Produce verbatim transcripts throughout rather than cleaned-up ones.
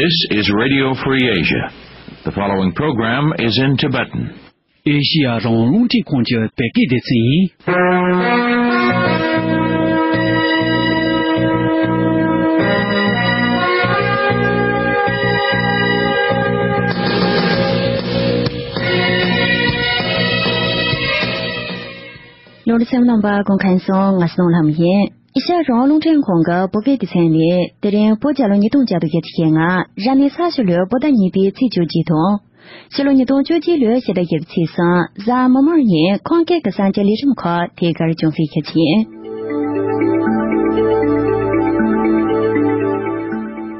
This is Radio Free Asia. The following program is in Tibetan. ཨེ་ཤི་ཡ་རང་དབང་རླུང་འཕྲིན་ཁང་གི་བོད་སྐད་སྡེ་ཚན་ཡིན། ལོ་རེ་སེམས་ནང་པ་གོང་ཁན་སོང་ང་སོང་ལམ་ཡིན། ཨེ་ཤ་ཡ་རང་དབང་རླུང་འཕྲིན་ཁང་གི་བོད་སྐད་སྡེ་ཚན་ནས་དེ་རིང་བོད་རྒྱལ་ལོ་ཉིས་སྟོང་བརྒྱ་དང་བརྒྱད་ཅུ་ཞེ་ལྔ་རབ་གནས་ས་བྱི་ལོའི་བོད་ཟླ་གཉིས་པའི་ཚེས་བཅུ་གཅིག་དང་། ཕྱི་ལོ་ཉིས་སྟོང་བཅུ་གཅིག་ལོའི་ཕྱི་ཟླ་བཞི་པའི་ཚེས་གསུམ་གཟའ་མིག་དམར་ཉིན་ཁམས་སྐད་ཀྱི་གསར་འགྱུར་ལས་རིམ་ཁག་དེ་གར་བྱུང་སའི་ཁྱད་ཆོས།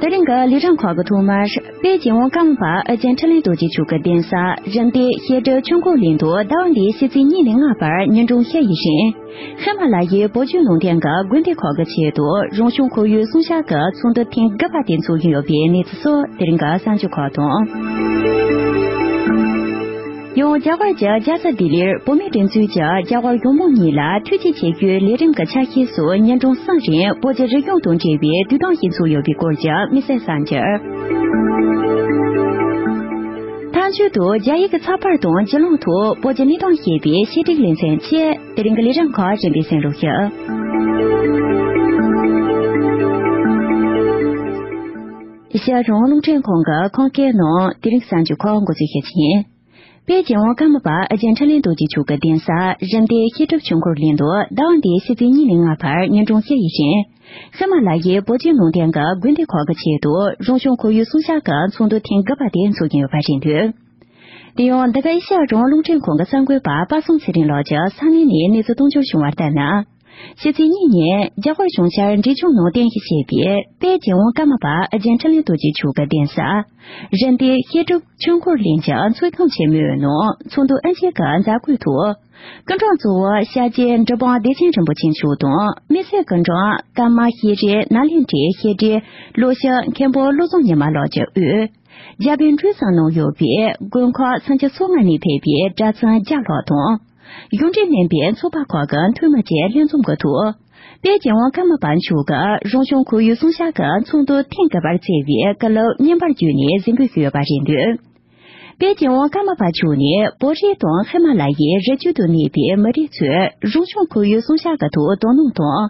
དེ་རིང་གི་ལས་རིམ་ཁག་གི་ཐོག་མར། དཔལ་རྒྱལ་དབང་ཀརྨ་པ་ཨོ་རྒྱན་འཕྲིན་ལས་རྡོ་རྗེ་མཆོག་གི་གདན་ས་རིམ་བདེ་བཤད་སྒྲུབ་ཆོས་འཁོར་གླིང་དུ་ཟླ་བ་འདིའི་ཕྱི་ཚེས་གཉིས་ནས་ལྔ་བར་ཉིན་གྲངས་བཞི་ཡི་རིང་། ཧི་མ་ལ་ཡའི་བོད་བརྒྱུད་ནང་བསྟན་གྱི་དགོན་སྡེ་ཁག་གི་ཆེད་དུ་རང་བྱུང་ཁོར་ཡུག་སྲུང་སྐྱོབ་ཀྱི་ཚོགས་འདུ་ཐེངས་དགུ་པ་དེ་འཚོགས་ཀྱི་ཡོད་པའི་གནས་ཚུལ་སོགས་དེ་རིང་གི་གསར་འགྱུར་ཁག་དང་། ཡང་རྒྱ་གར་གྱི་རྒྱལ་ས་ལྡི་ལིར་བོད་མིའི་སྒྲིག་འཛུགས་ཀྱི་རྒྱ་གར་གཞུང་མང་གཉིས་ལ་ཐུགས་རྗེ་ཆེ་ཞུའི་ལས་རིམ་གྱི་ཆ་ཤས་སུ་ཉིན་གྲངས་གསུམ་རིང་བོད་ཀྱི་རིག་གཞུང་དང་འབྲེལ་བའི་དུས་སྟོན་ཞིག་འཚོགས་ཡོད་པའི་སྐོར་གྱི་དམིགས་བསལ་གསར་འགྱུར། མཐའ་མཇུག་ཏུ་རྒྱ་ཡིག་གི་ཚགས་པར་དང་བརྒྱུད་ལམ་ཐོག་བོད་ཀྱི་གནས་སྟངས་ཞེས་པའི་བཤད་སྒྲིག་ལེ་ཚན་བཅས་དེ་རིང་གི་ལས་རིམ་ཁག་རིམ་པས་གསན་རོགས་ཞུ། ཨེ་ཤ་ཡ་རང་དབང་རླུང་འཕྲིན་ཁང་གི་ཁམས་སྐད་ནང་དེ་རིང་གསར་འགྱུར་ཁག་འགོ་འཛུགས་ཞུ་རྒྱུ་ཡིན། དཔལ་རྒྱལ་དབང་ཀརྨ་པ་ཨོ་རྒྱན་འཕྲིན་ལས་རྡོ་རྗེ་མཆོག་གི་གདན་ས་རིམ་བདེ་བཤད་སྒྲུབ་ཆོས་འཁོར་གླིང་དུ་ཟླ་བ་འདིའི་ཕྱི་ཚེས་གཉིས་ནས་ལྔ་བར་ཉིན་གྲངས་བཞི་ཡི་རིང་། ཧི་མ་ལ་ཡའི་བོད་བརྒྱུད་ནང་བསྟན་གྱི་དགོན་སྡེ་ཁག་གི་ཆེད་དུ་རང་བྱུང་ཁོར་ཡུག་སྲུང་སྐྱོབ་ཀྱི་ཚོགས་འདུ་ཐེངས་དགུ་པ་དེ་འཚོགས་ཀྱིན་ཡོད་པ་རེད་འདུག་དེ་ཡང་འདི་ག་ཨེ་ཤ་ཡ་རང་དབང་རླུང་འཕྲིན་ཁང་གི་གསར་འགོད་པ་པ་སངས་ཚེ་རིང་ལགས་ཀྱིས་ས་གནས་ནས་གནས་ཚུལ་གཏོང་རྒྱུར་བྱུང་བ་ལྟར་ན། ཕྱི་ཚེས་གཉིས་ཉིན་རྒྱ་གར་གཞུང་ཞབས་འབྲས་ལྗོངས་ནང་རྟེན་གཞི་བྱས་པའི་དཔལ་རྒྱལ་དབང་ཀརྨ་པ་ཨོ་རྒྱན་འཕྲིན་ལས་རྡོ་རྗེ་མཆོག་གི་གདན་ས་རིམ་བདེ་བཤད་སྒྲུབ་ཆོས་འཁོར་གླིང་གི་མཚོ་ཁང་ཆེན་མོའི་ནང་ཚོགས་འདུ་དབུ་འབྱེད་ཀྱི་མཛད་སྒོའི་ཐོག་སྐུ་མགྲོན་གཙོ་བོ་ཤར་རྒྱལ་འབྲི་སྤུངས་བདེ་ཆེན་རིན་པོ་ཆེ་མཆོག་དང་། དམིགས་བསལ་སྐུ་མགྲོན་ཀརྨ་ཤེས་རིག་ནཱ་ལེནྡྲའི་བཤད་གྲྭའི་སློབ་ཞབས་མཁན་པོ་བློ་བཟང་ཉི་མ་ལགས་ཀྱི་འོས། རྒྱ་བལ་འབྲུག་གསུམ་ནང་ཡོད་པའི་དགོན་ཁག་སུམ་ཅུ་སོ་ལྔ་ནས་ཕེབས་པའི་གྲྭ་ཚང་བརྒྱ་ལྷག་དང་། གཞུང་འབྲེལ་མིན་པའི་ཚོགས་པ་ཁག་གི་འཐུས་མི་བཅས་ལྷན་འཛོམས་ཀྱི་ཐོག་དཔལ་རྒྱལ་དབང་ཀརྨ་པ་མཆོག་གི་རང་བྱུང་ཁོར་ཡུག་སྲུང་སྐྱོབ་ཀྱི་ཚོགས་འདུ་ཐེངས་དགུ་པར་བརྩིས་པའི་བཀའ་སློབ་བརྙན་པར་བརྒྱུད་ནས་གཟིགས་འབུལ་ཞུས་ཡོད་པ་རེད་འདུག་དཔལ་རྒྱལ་དབང་ཀརྨ་པ་མཆོག་ནས་བོད་རིགས་དང་ཧི་མ་ལ་ཡའི་རི་རྒྱུད་དུ་གནས་པའི་མི་རིགས་ཚོས་རང་བྱུང་ཁོར་ཡུག་སྲུང་སྐྱོབ་ཀྱི་ཐོག་དོ་སྣང་དང་།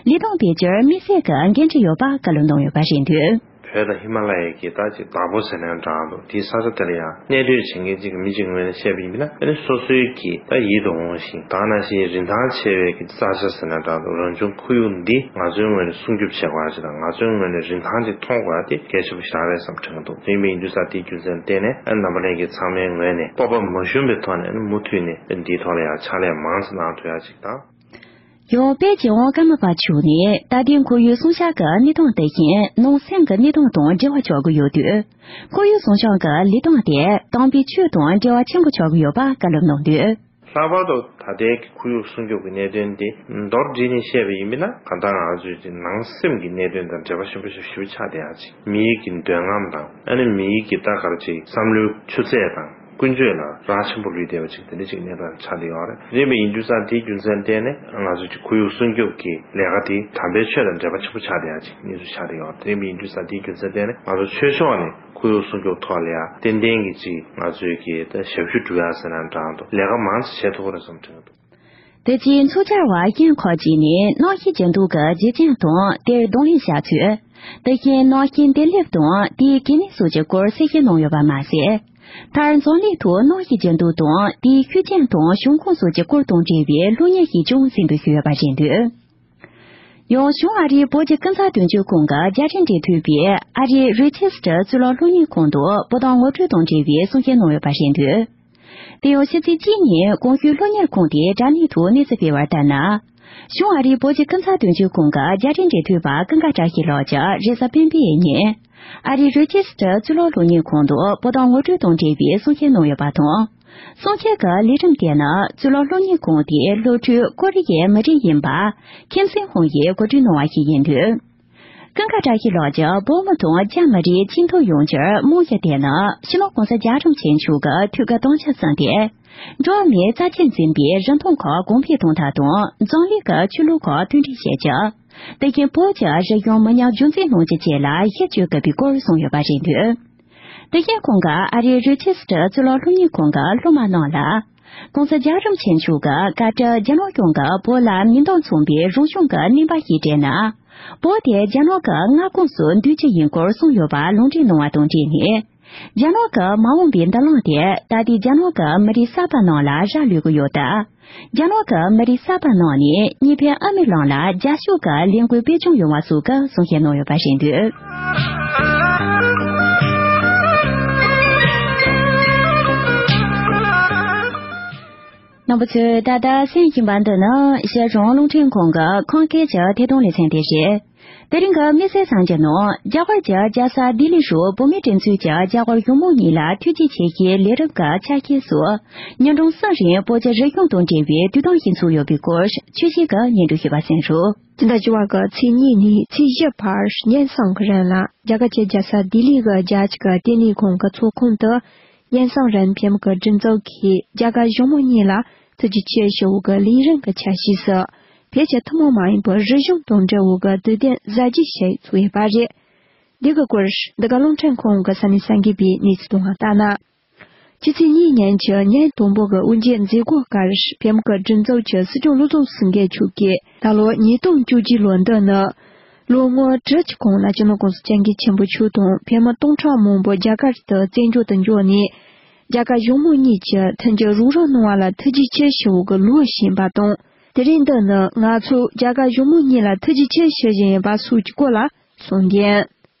ལས་དོན་སྤེལ་རྒྱུར་དམིགས་བསལ་གྱི་འགན་འཁྲི་ཡོད་པ་བཀའ་སློབ་གནང་ཡོད་པ་རེད་འདུག་བོད་དང་ཧི་མ་ལ་ཡའི་གི་ད་ཅིག་བདག་པོ་ཟེར་ན་འདྲ་འདུག་དེའི་ས་ཆ་དེ་ལ་ཡང་གནད་དོན་བྱེད་མཁན་གཅིག་གི་མི་གཅིག་ངོས་ནས་བཤད་པ་ཡིན་ན། ཨ་ནི་སོ་སོའི་གི་ད་ཡིད་དུ་འོང་ཞིང་ད་ནང་བཞིན་རིན་ཐང་ཆེ་བའི་གི་ས་ཆ་ཟེར་ན་འདྲ་འདུག་རང་བྱུང་ཁོར་ཡུག་འདི་ང་ཚོའི་ངོས་ནས་སྲུང་སྐྱོབ་བྱེད་དགོས་ཅིག་དང་། ང་ཚོའི་ངོས་ནས་རིན་ཐང་ཅིག་མཐོང་དགོས་དེ་གལ་ཆེན་པོ་ཞིག་རེད་བསམ་དྲན་གྱི་འདུག་དེ་ཡིན་པའི་ཡིན་དུས་ཙང་དེའི་རྒྱུ་མཚན་བརྟེན་ནས་ཨ་ནི་རྣམ་པ་ལྷན་རྒྱས་ཚང་མའི་ངོས་ནས་སྤོབས་པ་མ་ཞུམ་པའི་ཐོག་ནས་ཨ་ནི་མུ་མཐུད་ནས་འདིའི་ཐོག་ལ་ཡང་ཕྱག་ལས་མང་ཙམ་གནང་ཐུབ་ཡ་ཅིག་དང་། ཡང་དཔལ་རྒྱལ་དབང་ཀརྨ་པ་མཆོག་ནས་ད་ལྟའི་ཁོར་ཡུག་སྲུང་སྐྱོབ་ཀྱི་གནས་སྟངས་དེ་བཞིན་ནང་སེམས་ཀྱི་གནས་སྟངས་དང་འབྲེལ་བ་ཆགས་ཀྱི་ཡོད་དུས། ཁོར་ཡུག་སྲུང་སྐྱོབ་ཀྱི་ལས་སྟངས་དེ་དམ་པའི་ཆོས་དང་འབྲེལ་བ་ཆེན་པོ་ཆགས་ཀྱི་ཡོད་པ་བཀའ་སློབ་གནང་དུས། ལྷག་པར་དུ་ད་ལྟའི་ཁོར་ཡུག་སྲུང་སྐྱོབ་ཀྱི་གནད་དོན་དེ་མདོར་བསྡུས་ནས་བཤད་པ་ཡིན་པ་ན། གང་ལྟར་ང་ཚོའི་ནང་སེམས་ཀྱི་གནད་དོན་དང་འབྲེལ་བ་ཆེན་པོ་ཞེ་པོ་ཆགས་བསྡད་ཡ་ཅིག་མིའི་གི་འདོད་རྔམ་དང་། ཨ་ནི་མིའི་གི་ད་ག་རེ་ཅིག་བསམ་བློའི་ཆུ་ཚད་དང་། ཀུན་སྤྱོད་ལ་རག་ཆེན་པོ་ལུས་བསྡད་པ་ཅིག་དེ་འདྲ་ཅིག་གནས་སྟངས་ཆགས་བསྡད་ཡོད་རེད། རེད་པས་ཡིན་དུས་ཙང་དེའི་རྒྱུ་མཚན་བརྟེན་ནས་ང་ཚོ་ཅིག་ཁོར་ཡུག་སྲུང་སྐྱོབ་ཀྱི་ལས་ཀ་དེ་དམ་པའི་ཆོས་དང་འབྲེལ་བ་ཆེན་པོ་ཆགས་བསྡད་ཡ་ཅིག་གནས་ཚུལ་ཆགས་བསྡད་ཡོད་རེད། རེད་པས་ཡིན་དུས་ཙང་དེའི་རྒྱུ་མཚན་བརྟེན་ནས་ང་ཚོ་ཆོས་ཕྱོགས་ནས་ཁོར་ཡུག་སྲུང་སྐྱོབ་ཐོག་ལ་ཡ་ཏན་ཏན་གྱི་ཅིག་ང་ཚོའི་གི་ད་ཞབས་ཞུ་སྒྲུབ་ཡ་ཟེར་ན་འདྲ་འདུག་ལས་ཀ་མང་ཙམ་བྱེད་ཐུབ་ཀྱི་རེད་བསམ་དྲན་གྱི་འདུག་དེ་རྗེས་ཚོགས་བཅར་བ་གཞན་ཁག་ཅིག་ནས་གནམ་གཤིས་འགྱུར་ལྡོག་གི་རྗེས་ཕྱོགས་དང་དེར་གདོང་ལེན་བྱ་ཚུལ། དེ་བཞིན་གནམ་གཤིས་བདེ་ལེགས་དང་དེའི་གལ་གནད་སོགས་ཀྱི་སྐོར་གསལ་བཤད་གནང་ཡོད་པ་མ་ཟད། མཐར་འཛམ་གླིང་ཐོག་གནམ་གཤིས་འགྱུར་ལྡོག་དང་དེའི་ཤུགས་རྐྱེན་དང་བྱུང་ཁུངས་སོགས་ཀྱི་སྐོར་དང་འབྲེལ་བའི་སློབ་གཉེར་ཞིག་ཀྱང་གཟིགས་འབུལ་ཞུས་ཡོད་པ་རེད་འདུག་ཡང་བྱང་ཨ་རིའི་བོད་ཀྱི་ཀུན་བཟང་དོན་གཅོད་ཁང་གི་རྒྱ་རིགས་འབྲེལ་མཐུད་པས་ཨ་རིའི་རོ་ཆེ་སི་ཊར་གཙུག་ལག་སློབ་གཉེར་ཁང་དུ་བོད་དོན་ངོ་སྤྲོད་དང་འབྲེལ་བའི་གསུང་བཤད་གནང་ཡོད་པ་རེད་འདུག་དེ་ཡང་ཕྱི་ཚེས་གཅིག་ཉིན་གོང་ཞུས་སློབ་གཉེར་ཁང་དེའི་དྲ་གནས་ཐོག་གནས་ཚུལ་སྤེལ་བར་ལྟར་ན། བྱང་ཨ་རིའི་བོད་ཀྱི་ཀུན་བཟང་དོན་གཅོད་ཁང་གི་རྒྱ་རིགས་འབྲེལ་མཐུད་པ་ཀུན་དགའ་བཀྲ་ཤིས་ལགས་ཀྱིས་རེས་གཟའ་སྤེན་པའི་ཉིན། ཨ་རིའི་རོ་ཆེ་སི་ཊར་གཙུག་ལག་སློབ་གཉེར་ཁང་དུ་བོད་དོན་ངོ་སྤྲོད་དང་འབྲེལ་བའི་གསུང་བཤད་གནང་ཡོད་པ་དང་། གསུང་བཤད་ཀྱི་ལས་རིམ་དེ་ནི་གཙུག་ལག་སློབ་གཉེར་ཁང་དེའི་སློབ་ཕྲུག་ཀོ་རི་ཡའི་མི་རིགས་ཡིན་པ་ཁེམ་སིན་ཧོང་ཡིས་གོ་སྒྲིག་གནང་བ་ཞིག་ཡིན་འདུག་ཀུན་དགའ་བཀྲ་ཤིས་ལགས་ཀྱིས་བོད་མི་དང་རྒྱ་མི་རིགས་གཅིག་མཐུན་ཡོང་རྒྱུར་རྨང་གཞི་དེ་ནི་སྤྱི་ནོར་༸གོང་ས་༸རྒྱལ་བ་རིན་པོ་ཆེ་མཆོག་གི་ཐུགས་ཀྱི་དམ་བཅའ་བཟུང་སྟེ། འགྲོ་བ་མིའི་རྩ་ཆེན་འཛིན་པའི་རིན་ཐང་ཁག་གོང་འཕེལ་གཏོང་ཐབས་དང་འཛམ་གླིང་གི་ཆོས་ལུགས་ཁག་མཐུན་སྒྲིལ་བྱེད་རྒྱུ། དེ་བཞིན་བོད་ཀྱི་རིག་གཞུང་མི་ཉམས་རྒྱུན་འཛིན་གནང་རྒྱུ་བཅས་ལ་ཡིད་ཆེས་དགོས་པའི་སྐོར་གསུངས་ཡོད་པ་རེད་འདུག་དེ་བཞིན་ཁོང་གིས་ཨ་རིའི་རོ་ཆེ་སི་ཊར་གཙུག་ལག་སློབ་གཉེར་ཁང་གི་སློབ་མ་རྣམས་ལ། ྋགོང་ས་རྒྱལ་བ་རིན་པོ་ཆེ་མཆོག་གིས་བཀའ་ཁྲིད་རྒྱ་ནག་གཞུང་གིས་བོད་ལ་མིང་དོན་མཚུངས་པའི་རང་སྐྱོང་གི་གནས་བབ་ཞིག་སྤྲད་ན། བོད་དེ་རྒྱ་ནག་གི་མངའ་ཁོངས་སུ་འདུས་རྒྱུ་ཡིན་སྐོར་གསུངས་ཡོད་པ་ལུང་འདྲེན་གནང་བ་དང་འབྲེལ་ནས། རྒྱ་ནག་གི་མ་འོངས་པའི་མདུན་ལམ་དེ་ད་ལྟའི་རྒྱ་ནག་གི་མི་རིགས་གསར་པ་རྣམས་ལ་རག་ལུས་ཀྱི་ཡོད་སྟབས། རྒྱ་ནག་གི་མི་རིགས་གསར་པ་རྣམས་ནས་གཉིས་ཕན་ཨ་མའི་ལམ་ལ་རྒྱབ་སྐྱོར་གྱི་ལས་འགུལ་སྤེལ་སྐྱོང་ཡོང་བ་སོགས་ཀྱི་གསུང་བཤད་གནང་ཡོད་པ་རེད་འདུག་རྣམ་པ་ཚོས་ད་ལྟ་གསན་བཞིན་པ་འདི་ནི་གཞིས་གྲོང་རླུང་འཕྲིན་ཁང་གི་ཁམས་སྐད་ཀྱི་ཐད་གཏོང་ལེ་ཚན་དེ་རེད། དེ་རིང་གི་དམིགས་བསལ་གསར་འགྱུར་ནང་རྒྱ་གར་གྱི་རྒྱལ་ས་ལྡི་ལི་རུ་བོད་མིའི་སྒྲིག་འཛུགས་ཀྱི་རྒྱ་གར་གཞུང་མང་གཉིས་ལ་ཐུགས་རྗེ་ཆེ་ཞུའི་ལས་རིམ་གྱི་ཆ་ཤས་སུ། ཉིན་གྲངས་གསུམ་རིང་བོད་ཀྱི་རིག་གཞུང་དང་འབྲེལ་བའི་དུས་སྟོན་ཞིག་ཚུགས་ཡོད་པའི་སྐོར་ཆོས་སྐྱིད་ཀྱིས་སྙན་སྒྲོན་ཞུས་པ་གསན་རོགས། སྤྱི་ཟླ་བཅུ་པ་གི་ཚེས་གཉིས་ནས་ཚེས་བཞི་བར་ཉིན་གསུམ་གྱི་རིང་ལ་རྒྱ་གར་གྱི་རྒྱལ་ས་ལྡི་ལི་གི་རྒྱ་ཆེ་གི་ལྟེ་གནས་ཁང་གི་ཚོགས་ཁང་དུ། ཉིན་གསུམ་རིང་འཕེལ་མི་གི་སྒྲིག་འཛུགས་ཀྱིས་རྒྱ་གར་གཞུང་མང་གཉིས་ལ་ཐུགས་རྗེ་ཆེ་ཞུ་བའི་ལས་རིམ་གྱི་ཆ་ཤས་སུ། བོད་ཀྱི་ཐུན་མོང་མ་ཡིན་པའི་རིག་གཞུང་དང་འབྲེལ་བའི་དུས་སྟོན་གཟབ་རྒྱས་ཤིག་ཚུགས་ཡོད་པ་རེད། འདི་གི་སྐོར་འདི་ག་རླུང་འཕྲིན་ཁང་གི་ས་གནས་གསར་འགོད་པས་གནས་ཚུལ་བཏང་བ་ལྟར་ན། ཕྱི་ཚེས་གཉིས་ཉིན་གྱི་ཉིན་དང་པོ་གི་དབུ་འབྱེད་མཛད་སྒོ་སྐབས་འཕེལ་མི་གི་སྒྲིག་འཛུགས་ཀྱི་སྲིད་སྐྱོང་བློ་བཟང་སེང་གེ་མཆོག་གིས་ད་ལོ་ཉིས་སྟོང་བཅུ་གཅིག་ལོ་འདི་ནི། ལོ་ངོ་དྲུག་ཅུ་གོང་ལ་སྤྱི་ནོར་༸གོང་ས་༸སྐྱབས་མགོན་ཆེན་པོ་མཆོག་དང་བོད་མི་སྟོང་ཕྲག་མང་པོ་རྒྱ་གར་དུ་བཙན་བྱོལ་དུ་འབྱོར་ནས། རྒྱ་གར་གཞུང་མང་གཉིས་ཀྱིས་མཐུན་འགྱུར་རོགས་རམ་གནང་བ་ལ་ཐུགས་རྗེ་ཆེ་ཞུ་བའི་ལོ་ཞིག་ཡིན་པ་དང་། དེ་རིང་འདི་ནི་ང་ཚོས་རྒྱ་གར་གཞུང་མང་གཉིས་ལ་ཐུགས་རྗེ་ཆེ་ཞུ་བཞིན་ཡིན་པ་སོགས་ཀྱི་སྐོར་ལ་གསུངས་ཡིན།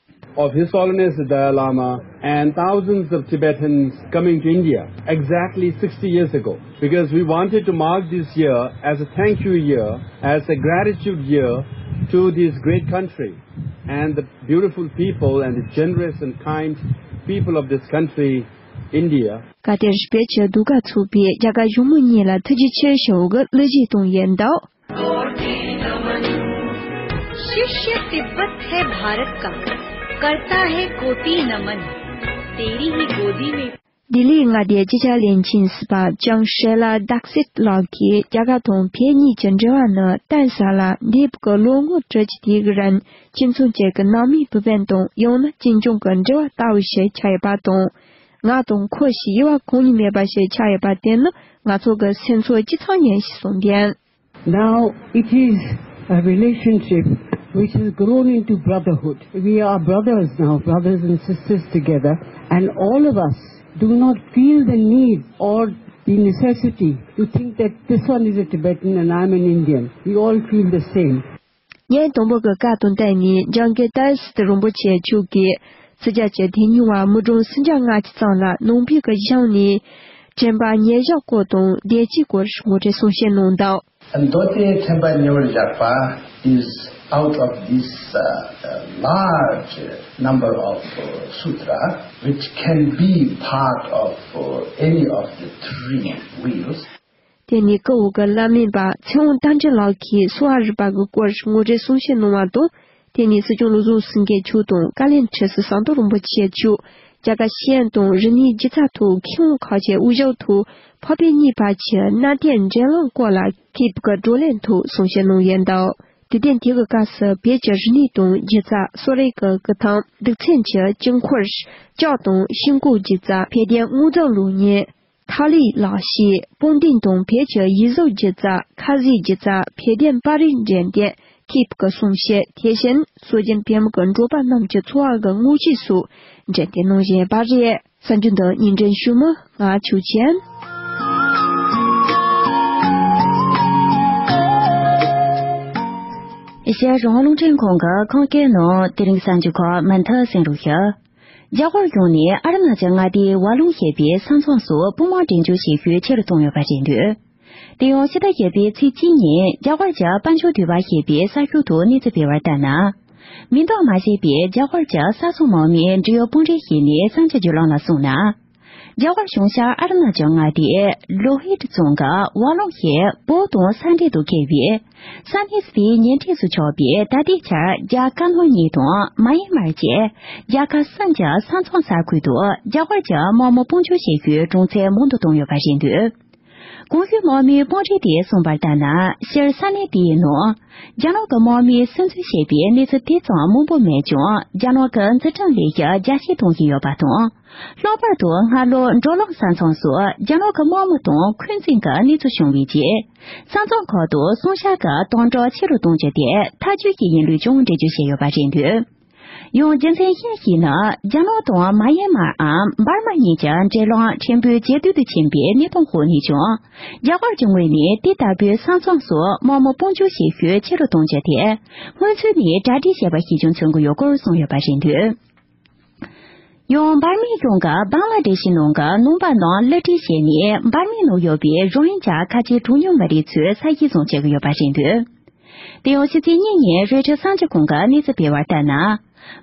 Of His Holiness the Dalai Lama and thousands of Tibetans coming to India exactly sixty years ago, because we wanted to mark this year as a thank you year, as a gratitude year to this great country and the beautiful people and the generous and kind people of this country, India. སྐབས་དེར་བོད་ཀྱི་ཟློས་གར་ཚོགས་པས་རྒྱ་གར་གཞུང་མང་གཉིས་ལ་ཐུགས་རྗེ་ཆེ་ཞུ་བའི་གླུ་གཞས་བཏང་ཡོད་འདུག། शिष्य तिब्बत है भारत का, करता है कोटि नमन, तेरी ही गोदी में। ལྡི་ལིའི་མངའ་སྡེའི་སྤྱི་ཁྱབ་བློན་ཆེན་ཟུར་པ་ལྕམ་ཤེ་ལ་དཱག་སིད་ལགས་ཀྱིས་རྒྱ་གར་དང་བོད་གཉིས་ཀྱི་འབྲེལ་བ་ནི་གཏིང་ཟབ་ལ་འདས་པའི་ལོ་ངོ་དྲུག་ཅུ་དེའི་རིང་ཁྱིམ་ཚང་གཅིག་གི་ནང་མི་བུ་སྤུན་དང་ཡང་ན་གཅེན་གཅུང་གི་འབྲེལ་བ་ལྟ་བུ་ཞིག་ཆགས་ཡོད་པ་དང་། ང་དང་ཁོ་ཞེས་དབྱེ་བ་གང་ཡང་མེད་པ་ཞིག་ཆགས་ཡོད་པ་དེ་ནི་ང་ཚོ་གི་སེམས་ཚོར་སྤྱི་ཚང་ཡིན་ཞེས་གསུངས་ཏེ། Now it is a relationship which has grown into brotherhood. We are brothers now, brothers and sisters together, and all of us do not feel the need or the necessity to think that this one is a Tibetan and I'm an Indian. We all feel the same. ཉིན་དང་པོ་གི་བཀའ་དང་བསྟུན་ནས་ལྕམ་སྐུ་དཱག་སིད་རིན་པོ་ཆེ་མཆོག་གིས་སྲིད་རྒྱལ་གྱི་དེ་ཉིན་བར་མི་གྲངས་སུམ་བརྒྱ་ལྔ་བཅུ་ཙམ་ལ་ནང་པའི་གི་གཞུང་ནས་དྲན་པ་ཉེར་བཞག་སྐོར་དང་བདེ་སྐྱིད་སྐོར་ངོ་སྤྲོད་གསུང་བཤད་གནང་འདུག། And མདོ་སྡེའི་དྲན་པ་ཉེ་བར་བཞག་པ is out of this uh, uh, large number of uh, sutra which can be part of uh, any of the three wheels. དེ་ནས་སྐུ་འོ་གི་བླ་སྨན་པ་ཚེ་དབང་རྟ་མགྲིན་ལགས་ཀྱིས་གསོ་བ་རིག་པ་གི་སྐོར་ངོ་སྤྲོད་གསུང་བཤད་གནང་བ་དང་། དེ་ནས་སྲིད་སྐྱོང་བློ་བཟང་སེང་གེ་མཆོག་དང་བཀའ་བློན་ཁྲི་ཟུར་ཟམ་གདོང་རིན་པོ་ཆེ་མཆོག་རྒྱ་གར་ཤེས་ཡོན་དང་རིག་གནས་སྒྱུ་རྩལ་ཐོག་མཁས་དབང་ཁག་ཅིག་དབུ་བཞུགས་ཐོག་འཕགས་པའི་གཉིས་བར་གྱི་གནའ་དེང་འབྲེལ་ལམ་སྐོར་ལ་མཁས་པའི་བགྲོ་གླེང་ཐོག་གསུང་བཤད་གནང་ཡོད་འདུག། དུས་སྟོན་དེ་གི་སྐབས་སུ་བོད་ཀྱི་རིག་གནས་དང་སྒྱུ་རྩལ། གསོ་རིག་གི་རིགས་ཐང་། གདུགས་ཚོད་ཀྱི་དཀྱིལ་འཁོར། ལྕགས་དང་ཤིང་བརྐོས་སྒྱུ་རྩལ། བོད་དོན་དངོས་རྫས་ལུགས་གཉིས། ཐ་ལི་ལག་ཤེས། སྤུངས་ལྡན་དང་བོད་ཀྱི་ཡིག་གཟུགས་སྒྱུ་རྩལ། ཁ་ཟས་སྒྱུ་རྩལ། བོད་དོན་པར་རིས་འགྲེམས་སྟོན། མཁས་པའི་གསུང་བཤད། དེ་བཞིན་སྲོལ་རྒྱུན་བོད་མི་གི་འབྲོག་པ་རྣམས་ཀྱི་འཚོ་བ་གི་དངོས་གཞི་སོགས་འགྲེམས་སྟོན་གནང་བཞིན་པ་རེད། གསར་འགྱུར་འདི་སྙན་སྒྲོན་ཞུ་མི་ང་ཆོས་ཅན། ཨེ་ཤེ་ཡ་རང་དབང་རླུང་འཕྲིན་ཁང་གི་ཁམས་སྐད་ནང་དེ་རིང་གསར་འགྱུར་ཁག་མུ་མཐུད་གསན་རོགས་ཞུ། རྒྱ་གར་གཞུང་ནས་ཨ་རུ་ན་ཅལ་མངའ་སྡེའི་ཝ་ལུང་ཞེས་པའི་ས་མཚམས་སུ་དཔུང་དམག་འགྲེམས་འཇུག་བྱེད་ཤུགས་ཆེ་རུ་བཏང་ཡོད་པ་རེད་འདུག། དེ་ཡང་ཕྱི་ཟླ་བཞི་པའི་ཚེས་གཅིག་ཉིན་རྒྱ་གར་གྱི་དཔལ་འབྱོར་དུས་བབ་ཞེས་པའི་གསར་ཤོག་ཐོག་གནས་ཚུལ་སྤེལ་བར་ལྟར་ན། མིང་འདོན་མ་བྱས་པའི་རྒྱ་གར་གྱི་ས་སོ་མང་མོས་འབྲེལ་ཡོད་དཔོན་རིགས་ཤིག་ནས་གསར་འགྱུར་བརྒྱུད་ལམ་ལ་གསུངས་ན། རྒྱ་གར་གཞུང་ཤར་ཨ་རུ་ན་ཅལ་མངའ་སྡེའི་ལོ་ཧིད་རྫོང་གི་ཝ་ལུང་ཞེས་བོད་དང་ས་འབྲེལ་དུ་འཁེལ་བའི་ས་གནས་སུ་ཉེ་འཁྲིས་སུ་ཆགས་པའི་ད་ལྟའི་ཆར་རྒྱ་དཀར་ནག་གཉིས་དང་མ་ཡན་མར་བཅས་རྒྱལ་ཁབ་གསུམ་གྱི་ས་མཚམས་ས་ཁུལ་དུ་རྒྱ་གར་གྱི་དམག་མི་དཔུང་འཇུག་བྱེད་རྒྱུའི་གྲངས་ཚད་མང་དུ་བཏང་ཡོད་པ་རེད་འདུག། གོང་ཞུས་དམག་མིའི་དཔོན་རིགས་དེས་གསུངས་པར་ལྟར་ན། སྤྱིར་ས་གནས་དེའི་ནང་རྒྱ་ནག་གི་དམག་མིས་སིམ་འཛུལ་བྱས་པའི་གནས་ཚུལ་དེ་ཙམ་མང་པོ་མེད་ཀྱང་། རྒྱ་ནག་གི་འཛིན་སྐྱོང་ལས་ཀྱི་རྒྱ་སྐྱེད་གཏོང་བཞིན་ཡོད་པ་དང་། ལྷག་པར་དུ་སྔ་ལོ་འབྲོག་གླིང་ས་མཚམས་སུ་རྒྱ་ནག་གི་དམག་མི་དང་འཁོན་འཛིན་གྱི་གནས་ཚུལ་བྱུང་བའི་རྗེས། ས་མཚམས་ཁག་ཏུ་སྲུང་བྱ་གི་དམ་དྲག་ཆེ་རུ་གཏོང་རྒྱུ་དེ་ཐག་གཅོད་ཀྱི་ཡིན་ལུགས་ཀྱང་འགྲེལ་བརྗོད་བྱས་ཡོད་པ་རེད་འདུག། ཡང་རྒྱུ་མཚན་གཞན་ཞིག་ནི། རྒྱ་ནག་དང་མཱ་ཡན་མཱར་འམ་འབར་མ་གཉིས་ཀྱི་འབྲེལ་ལམ་ཕྲན་བུ་ཇེ་སྡུག་ཏུ་ཕྱིན་པའི་གནས་སྟངས་འོག་ནས་ཀྱང་། རྒྱ་གར་གྱི་ངོས་ནས་དེ་ལྟ་བུའི་ས་མཚམས་སུ་དམག་མི་དཔུང་འཇུག་བྱེད་ཤུགས་ཆེ་རུ་གཏོང་རྒྱུ་དེ། སྔོན་ཚུད་ནས་གྲ་སྒྲིག་བྱས་པ་ཞིག་ཀྱང་མཚོན་གྱི་ཡོད་སྐོར་གསུངས་ཡོད་པ་རེད་འདུག། ཡང་འབར་མའི་གཞུང་གིས་བང་ལ་དེ་ཤི་ནང་གི་ནང་པ་རྣམས་གློད་གྲོལ་བྱས་ནས། འབར་མའི་ནང་ཡོད་པའི་རོ་ཧིན་ཇཱ་ཁ་ཆེ་གྲངས་ཉུང་མི་རིགས་ཚོའི་ས་ཞིང་བཟུང་བྱེད་ཀྱི་ཡོད་པ་རེད་འདུག། དེ་ཡང་ཕྱི་ཚེས་གཉིས་ཉིན་རོའི་ཊར་གསར་འགྱུར་ཁང་གིས་གནས་ཚུལ་སྤེལ་བར་ལྟར་ན།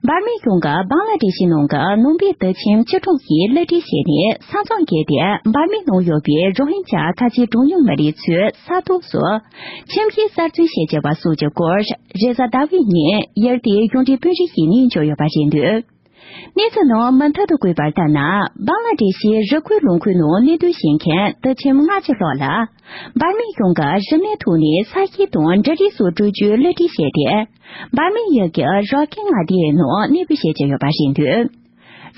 འབར་མའི་གཞུང་གིས་བང་ལ་དེ་ཤི་ནང་གི་ནང་པའི་དུད་ཁྱིམ་བཅུ་གྲངས་ཤིག་གློད་གྲོལ་བྱས་ནས། ས་མཚམས་བརྒལ་ཏེ་འབར་མའི་ནང་ཡོད་པའི་རོ་ཧིན་ཇཱ་ཁ་ཆེ་གྲངས་ཉུང་མི་རིགས་ཚོའི་ས་ཐོག་སུ་ཁྱིམ་གཞིས་གསར་རྩོམ་བྱེད་བྱས་པ་སོགས་ཀྱི་སྐོར། རེས་གཟའ་ཟླ་བའི་ཉིན་ཡུལ་དེའི་གཞུང་འབྲེལ་དཔོན་རིགས་ཤིག་ནས་བརྗོད་ཡོད་པ་རེད་འདུག། གནས་ཚུལ་ནང་མུ་མཐུད་དུ་བཀོད་པར་ལྟར་ན། བང་ལ་དེ་ཤི་རི་ཁུལ་ལུང་ཁུལ་ནང་གནས་སྡོད་བྱེད་མཁན་དུད་ཁྱིམ་ལྔ་བཅུ་ལྷག་ལ། འབར་མའི་གཞུང་གིས་རི་མནའི་ཐོག་ནས་ས་ཞིང་དང་འབྲུ་རིགས་སོགས་སྤྲོད་རྒྱུའི་གློད་གྲོལ་བྱས་ཏེ། འབར་མའི་ཡུལ་གྱི་རོ་ཁེ་མངའ་སྡེའི་ནང་གནས་སྤོས་བྱེད་ཀྱི་ཡོད་པ་རེད་འདུག།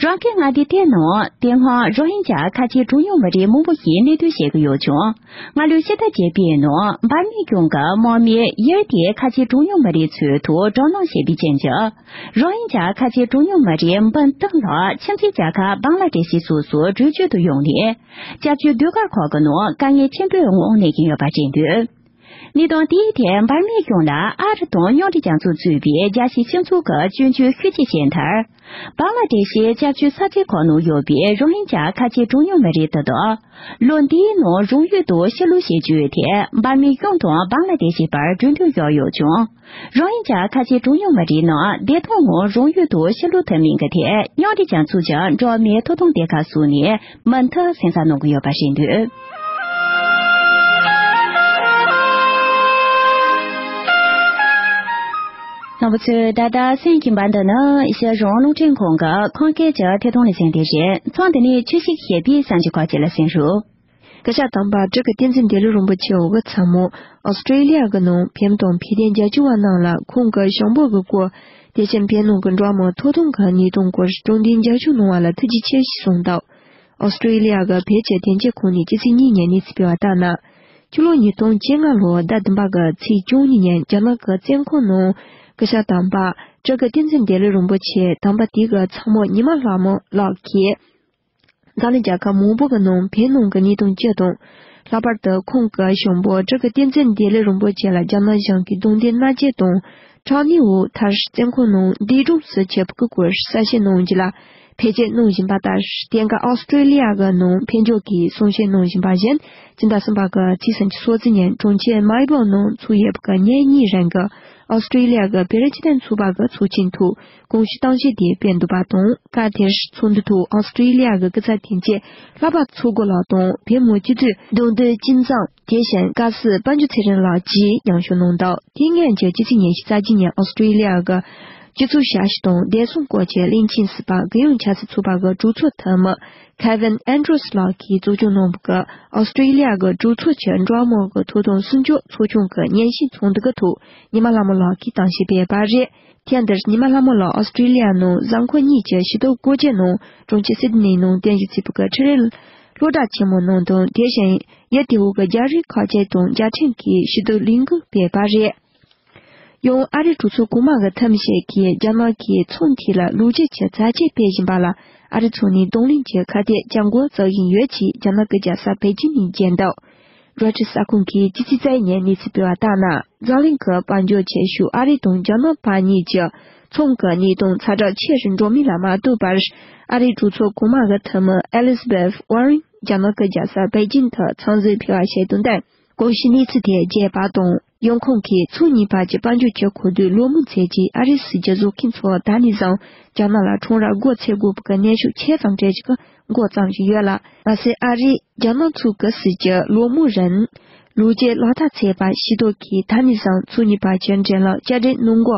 རོ་ཁེ་མངའ་སྡེ་དེའི་ནང་དེ་སྔ་རོ་ཧིན་ཇཱ་ཁ་ཆེ་གྲངས་ཉུང་མི་རིགས་མང་པོ་ཞིག་གནས་སྡོད་བྱེད་ཀྱི་ཡོད་ཀྱང་། སྔ་ལོའི་ཕྱི་ཟླ་བརྒྱད་པའི་ནང་འབར་མའི་གཞུང་གིས་དམག་མིས་ཡུལ་དེའི་ཁ་ཆེ་གྲངས་ཉུང་མི་རིགས་ཚོའི་ཐོག་དྲག་གནོན་བྱས་པའི་རྐྱེན་གྱིས། རོ་ཧིན་ཇཱ་ཁ་ཆེ་གྲངས་ཉུང་མི་རིགས་འབུམ་གཏུམ་ལྷག་ཁྱིམ་མཚེས་རྒྱལ་ཁབ་བང་ལ་དེ་ཤི་སོགས་སུ་བྲོས་བྱོལ་དུ་ཡོང་ནས། སྐྱབས་བཅོལ་ཟློས་གར་ཁག་གི་ནང་དཀའ་ངལ་ཆེན་པོའི་ངང་གནས་ཀྱིན་ཡོད་པ་རེད་འདུག། གནད་དོན་དེའི་ཐད་འབར་མའི་གཞུང་ལ་ཨ་རི་དང་མཉམ་འབྲེལ་རྒྱལ་ཚོགས་གཙོས་པའི་རྒྱལ་སྤྱིའི་སྤྱི་ཚོགས་ཀྱིས་སྐྱོན་བརྗོད་ཤུགས་ཆེ་བྱས་མཐར། བང་ལ་དེ་ཤི་སྐྱབས་བཅོལ་ས་ཆའི་ཁག་ནང་ཡོད་པའི་རོ་ཧིན་ཇཱ་ཁ་ཆེ་གྲངས་ཉུང་མི་རིགས་དེ་དག་ལོ་འདིའི་ནང་རང་ཡུལ་དུ་ཕྱིར་ལོག་བྱེད་རྒྱུའི་ཐད་འབར་མའི་གཞུང་དང་བང་ལ་དེ་ཤི་བར་གྲོས་མཐུན་བཞག་ཡོད་ཀྱང་། རོ་ཧིན་ཇཱ་ཁ་ཆེ་གྲངས་ཉུང་མི་རིགས་རྣམས་བདེ་ཐང་ངང་རང་ཡུལ་དུ་ཕྱིར་ལོག་ཐུབ་མིན་གྱི་ཐད་མཉམ་འབྲེལ་རྒྱལ་ཚོགས་ཀྱི་འགྲོ་བ་མིའི་ཐོབ་ཐང་སྡེ་ཁག་སོགས་ནས་མུ་མཐུད་གསན་བསམ་གནང་གི་ཡོད་པ་རེད་འདུག། རྣམ་པ་ཚོས་ད་ལྟ་གསན་གྱིན་པ་འདི་ནི་གཞིས་གྲོང་རླུང་འཕྲིན་ཁང་གི་ཁམས་སྐད་ཀྱི་ཐད་གཏོང་ལེ་ཚན་དེ་རེད། མཚམས་འདི་ནས་ཆོས་ཞིག་ཞེས་པའི་གསར་འགྱུར་ཁག་ཅིག་ལ་གསན་རོགས། བཀའ་ཤག་དང་པ་བཀྲ་ཤིས་བསྟན་འཛིན་བདེ་ལེགས་རིན་པོ་ཆེ་འོག་གི་ཚ་མོ་ཨོ་སི་ཀྲེ་ལི་ཡ་གི་ནང་བོད་དང་བོད་དོན་རྒྱབ་སྐྱོར་བ་རྣམས་ལ་ཁོང་གི་བྱང་བུ་གི་སྐོར། དེ་བཞིན་བོད་ནང་གི་འགྲོ་བ་མིའི་ཐོབ་ཐང་གི་གནས་སྟངས་སྐོར་དྲང་བདེན་རྒྱབ་སྐྱོར་གནང་བ་ལ་ཐུགས་རྗེ་ཆེ་ཞེས་གསུངས་འདུག། ཨོ་སི་ཀྲེ་ལི་ཡ་གི་བོད་ཀྱི་དོན་གཅོད་ཁང་ནས་ཕྱི་ཚེས་གཉིས་ཉིན་གནས་ཚུལ་སྤེལ་བ་ལྟར་ན། ཕྱི་ལོ་ཉིས་སྟོང་བཅོ་ལྔ་ལོའི་ཟླ་བདུན་པ་གི་ཚེས་བཅུ་གཉིས་ཉིན་རྒྱ་ནག་གི་བཙོན་ཁང་ནང་བཀའ་ཤག་དང་པ་བཀྲ་ཤིས་བསྟན་འཛིན་བདེ་ལེགས་རིན་པོ་ཆེ་དང་པ་དེ་གི་ཚ་མོ་ཉི་མ་ལྷ་མོ་ལགས་ཀྱིས། འཛམ་གླིང་རྒྱལ་ཁབ་མང་པོ་གི་ནང་བོད་ནང་གི་གནད་དོན་སྤྱི་དང་། ལྷག་པར་དུ་ཁོང་གི་བྱང་བུ་བཀྲ་ཤིས་བསྟན་འཛིན་བདེ་ལེགས་རིན་པོ་ཆེ་ལ་རྒྱ་ནག་གཞུང་གིས་རྡུང་རྡེག་མནར་གཅོད་དང་། དྲག་གནོན་འོག་མཐར་བཙོན་ཁང་ནང་འདས་གྲོངས་སུ་གྱུར་པའི་སྐོར་གསལ་བཤད་གནང་རྒྱུ་ལ་བེད་སྤྱོད་གནང་བཞིན་པ་ལྟར། དེང་སྐབས་ཨོ་སི་ཀྲེ་ལི་ཡ་གི་ནང་བོད་ལྗོངས་ཀྱིས་གསུང་བཤད་གནང་བཞིན་པ་བཞིན། སྤྱི་ཟླ་གསུམ་པ་གི་ཚེས་སུམ་ཅུ་སོ་གཅིག་ཉིན་གྲོང་ཁྱེར་མེལ་བོན་ནང་ཚོགས་ཡོད་པའི་ཉིན་གཉིས་རིང་གི་ཨོ་སི་ཀྲེ་ལི་ཡ་གི་བོད་རིགས་སྤྱི་མཐུན་ཚོགས་པ་གི་ཚོགས་ཆེན་ཐོག་དགོངས་ཞུ་གཏམ་བཤད་དེ་སྤེལ་འདུག་པ་དང་། སྐབས་དེར་ཚོགས་འདུའི་ཐོག་ཨོ་སི་ཀྲེ་ལི་ཡ་གི་སྐུ་ཚབ་དོན་གཅོད་ལྷག་པ་མཚོ་སྒོ་ལགས་དང་། བོད་མི་སྤྱི་འཐུས་གདུང་འདོན་ཅིན་ཙང་། དེ་བཞིན་བཀའ་ཟུར་དཔལ་འབྱོར་ཚེ་རིང་ལགས་བཅས་མཉམ་ཞུགས་གནང་འདུག། དེ་སྔོན་གྱི་ཕྱི་ཚེས་ཉི་ཤུ་རྩ་གཅིག་ཉིན་ཨོ་སི་ཀྲེ་ལི་ཡ་གི་སྤྱི་ཚོགས་ཞབས་ཞུ་དང་བདེ་སྲུང་སྐོར་གྱི་བློན་ཆེན་ཟུར་པ་རྒྱལ་ཡོངས་ཆབ་སྲིད་ཚོགས་པ་གི་གྲོས་ཚོགས་འཐུས་མི་Kevin Andrews ལགས་ཀྱིས་གཙོ་སྐྱོང་གནང་བའི་ཨོ་སི་ཀྲེ་ལི་ཡ་གི་གྲོས་ཚོགས་ཀྱི་འགྲོ་བ་མིའི་ཐོབ་ཐང་སྲུང་སྐྱོབ་ཚོགས་ཆུང་གི་ཉིན་ཤས་ཚོགས་འདུ་གི་ཐོག་ཉི་མ་ལྷ་མོ་ལགས་ཀྱིས་གཏམ་བཤད་སྤེལ་བ་རེད། ཐེངས་འདིར་ཉི་མ་ལྷ་མོ་ལགས་ཨོ་སི་ཀྲེ་ལི་ཡ་ནང་གཟའ་འཁོར་གཉིས་ཀྱི་ཞི་བདེ་སྐོར་སྐྱོད་ནང་གྲོང་ཁྱེར་སིད་ནི་ནང་རྟེན་གཞི་བྱས་པའི་འཕྲུལ་རིག་སློབ་གྲྭ་ཆེན་མོ་ནང་དང་། དེ་བཞིན་ཡུལ་དེའི་གི་རྒྱ་རིགས་ཁག་ཅིག་དང་རྒྱལ་ཕྲན་གྱི་ཞི་བདེ་ལས་འགུལ་སྤེལ་བ་རེད། ཡང་ཨ་རིའི་གྲོས་ཚོགས་གོང་མ་གི་འཐུས་མི་ཞིག་གིས་རྒྱ་ནག་གིས་མཚམས་དེ་ལ་ལོ་རྒྱུས་ཀྱི་བྱ་སྤྱོད་སྤེལ་བཞིན་པ་ལ་ཨ་རི་ཕྱོགས་ནས་གདོང་ལེན་གྱི་ཁ་གཏད་གཅོག་འགོ་བཙུགས་བཞིན་ཡོད་ཅེས་རྒྱ་ནག་གི་རྒྱལ་ས་པེ་ཅིང་ནས་བརྗོད་འདུག། རོའི་ཊར་གསར་ཁང་གིས་ཕྱི་ཚེས་རྩ་བཞི་ཉིན་གནས་ཚུལ་སྤེལ་བ་ལྟར་ན། འཛམ་གླིང་གི་དཔལ་འབྱོར་ཆེ་ཤོས་ཨ་རི་དང་རྒྱ་ནག་བར་གཉིས་ཀྱི་མཚམས་ཀྱི་གནད་དོན་ཛ་དྲག་ཆེ་རུ་འགྲོ་མིན་ལ་མ་ལྟོས་པར། ཨ་རིའི་གྲོས་ཚོགས་གོང་མ་གི་འཐུས་མི་ཨེ་ལི་ཛ་བེཐ་ཝར་རེན་རྒྱ་ནག་གི་རྒྱལ་ས་པེ་ཅིང་དུ་མཚམས་གཟིགས་ཕུལ་བ་ཞིག་དང་ལྡན། གོང་ཞུས་གནས་ཚུལ་དེ་རྒྱས་པ་དང་། ཡང་ཁོང་གིས་མཚོ་གཉིས་བར་གྱི་དཔལ་འབྱོར་གྱི་གོ་བསྡུར་ལོ་མང་ཚད་ཀྱི་ཨ་རིའི་སྲིད་ཇུས་བཟོ་མཁན་ཚོ་ད་ནས་བཟུང་རྒྱ་ནག་ལ་ཁྲོམ་ར་སྒོ་ཕྱེ་དགོས་པ་གི་གནོན་ཤུགས་ཆེ་ཙམ་སྤྲད་ཀྱི་འགོ་བརྩམས་བཞིན་ཡོད་ལ། མ་ཟད་ཨ་རིས་རྒྱ་ནག་ཚོ་གི་སྲིད་ཇུས་ལོ་མང་རིང་ལོ་རྒྱུས་ལག་བསྟར་བྱས་པ་ཤེས་རྟོགས་ཀྱིས་ད་ནས་བཟུང་མཚོ་གཉིས་བར་གྱི་འབྲེལ་ལམ་བསྐྱར་སྒྲིག་གནང་འགོ་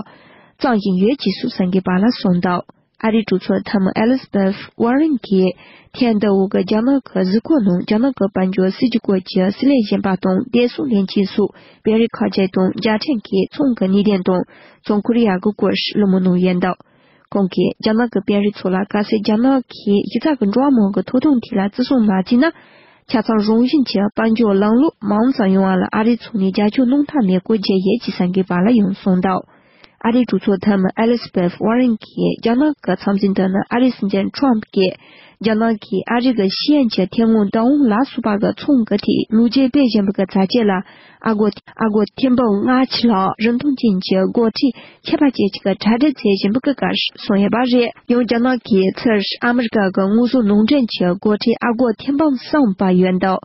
བརྩམས་བཞིན་ཡོད་ཅེས་སོགས་གསར་འགོད་པ་ལ་གསུངས་འདུག། ཨ་རིའི་གྲོས་ཚོགས་འཐུས་མི་ཨེ་ལི་ཛ་བེ་ཐི་ཝར་རན་གྱིས་ཐེངས་འདི་འོག་གི་རྒྱ་ནག་གི་གཟིགས་སྐོར་ནང་རྒྱ་ནག་གི་དཔལ་འབྱོར་སྲིད་ཇུས་སྐོར་གྱི་སྲིད་བློན་གཞོན་པ་དང་བདེ་སྲུང་བློན་ཆེན་སོགས་པེ་རིག་ཁ་ཆེ་དང་རྒྱལ་ཕྲན་གྱི་ཚོང་གི་གནད་དོན་དང་བྱང་ཀོ་རི་ཡ་གི་སྐོར་བཀའ་མོལ་གནང་ཡོད་འདུག་ཁོང་གིས་རྒྱ་ནག་གི་དཔོན་རིགས་ཚོ་ལ་གལ་སྲིད་རྒྱ་ནག་གིས་གཞི་རྩ་གི་འགྲོ་བ་མིའི་ཐོབ་ཐང་ཐད་ལ་བརྩི་སྲུང་མ་བྱས་ན། ཆ་ཚང་རང་བཞིན་གྱི་དཔལ་འབྱོར་ལམ་ལུགས་མང་ཙམ་ཡོང་བ་ལ་ཨ་རིའི་ཕྱོགས་ནས་རྒྱབ་སྐྱོར་གནང་ཐབས་མེད་སྐོར་བརྗོད་ཡོད་ཅེས་གསར་འགོད་པ་ལ་ཡང་གསུངས་འདུག་ཨ་རིའི་གྲོས་ཚོགས་འཐུས་མི་ཨེ་ལི་ཛ་བེ་ཐི་ཝར་རན་གྱིས་རྒྱ་ནག་གི་མཚམས་འཛིན་དུ་ནི་ཨ་རིའི་སྲིད་འཛིན་ཁྲོམ་ཕུ་གིས་རྒྱ་ནག་གིས་ཨ་རི་གི་ཤེས་ཡོན་གྱི་ཐོན་དངོས་འདྲ་བོ་ལ་སོགས་པ་གི་ཚོང་གི་ཐད་ལུགས་བརྗེ་སྤེལ་བཞིན་པ་གི་ཚ་རྒྱུད་ལ། ཨ་སྒོར་ཨ་སྒོར་ཐེར་འབུམ་ལྔ་བཅུ་ལྷག་རིན་ཐང་ཅན་གྱི་སྒོར་ཁྲི་ཁྱད་པར་ཅན་གཅིག་གི་གྲ་སྒྲིག་བྱེད་བཞིན་པ་གི་སྐོར་གསུངས་ཡོད་པ་རེད། ཡང་རྒྱ་ནག་གིས་ཚུར་ཨ་མི་རི་ཀ་གི་དངོས་ཟོག་ནང་འདྲེན་གྱི་སྒོར་ཁྲི་ཨ་སྒོར་ཐེར་འབུམ་གསུམ་སྤར་ཡོད་འདུག་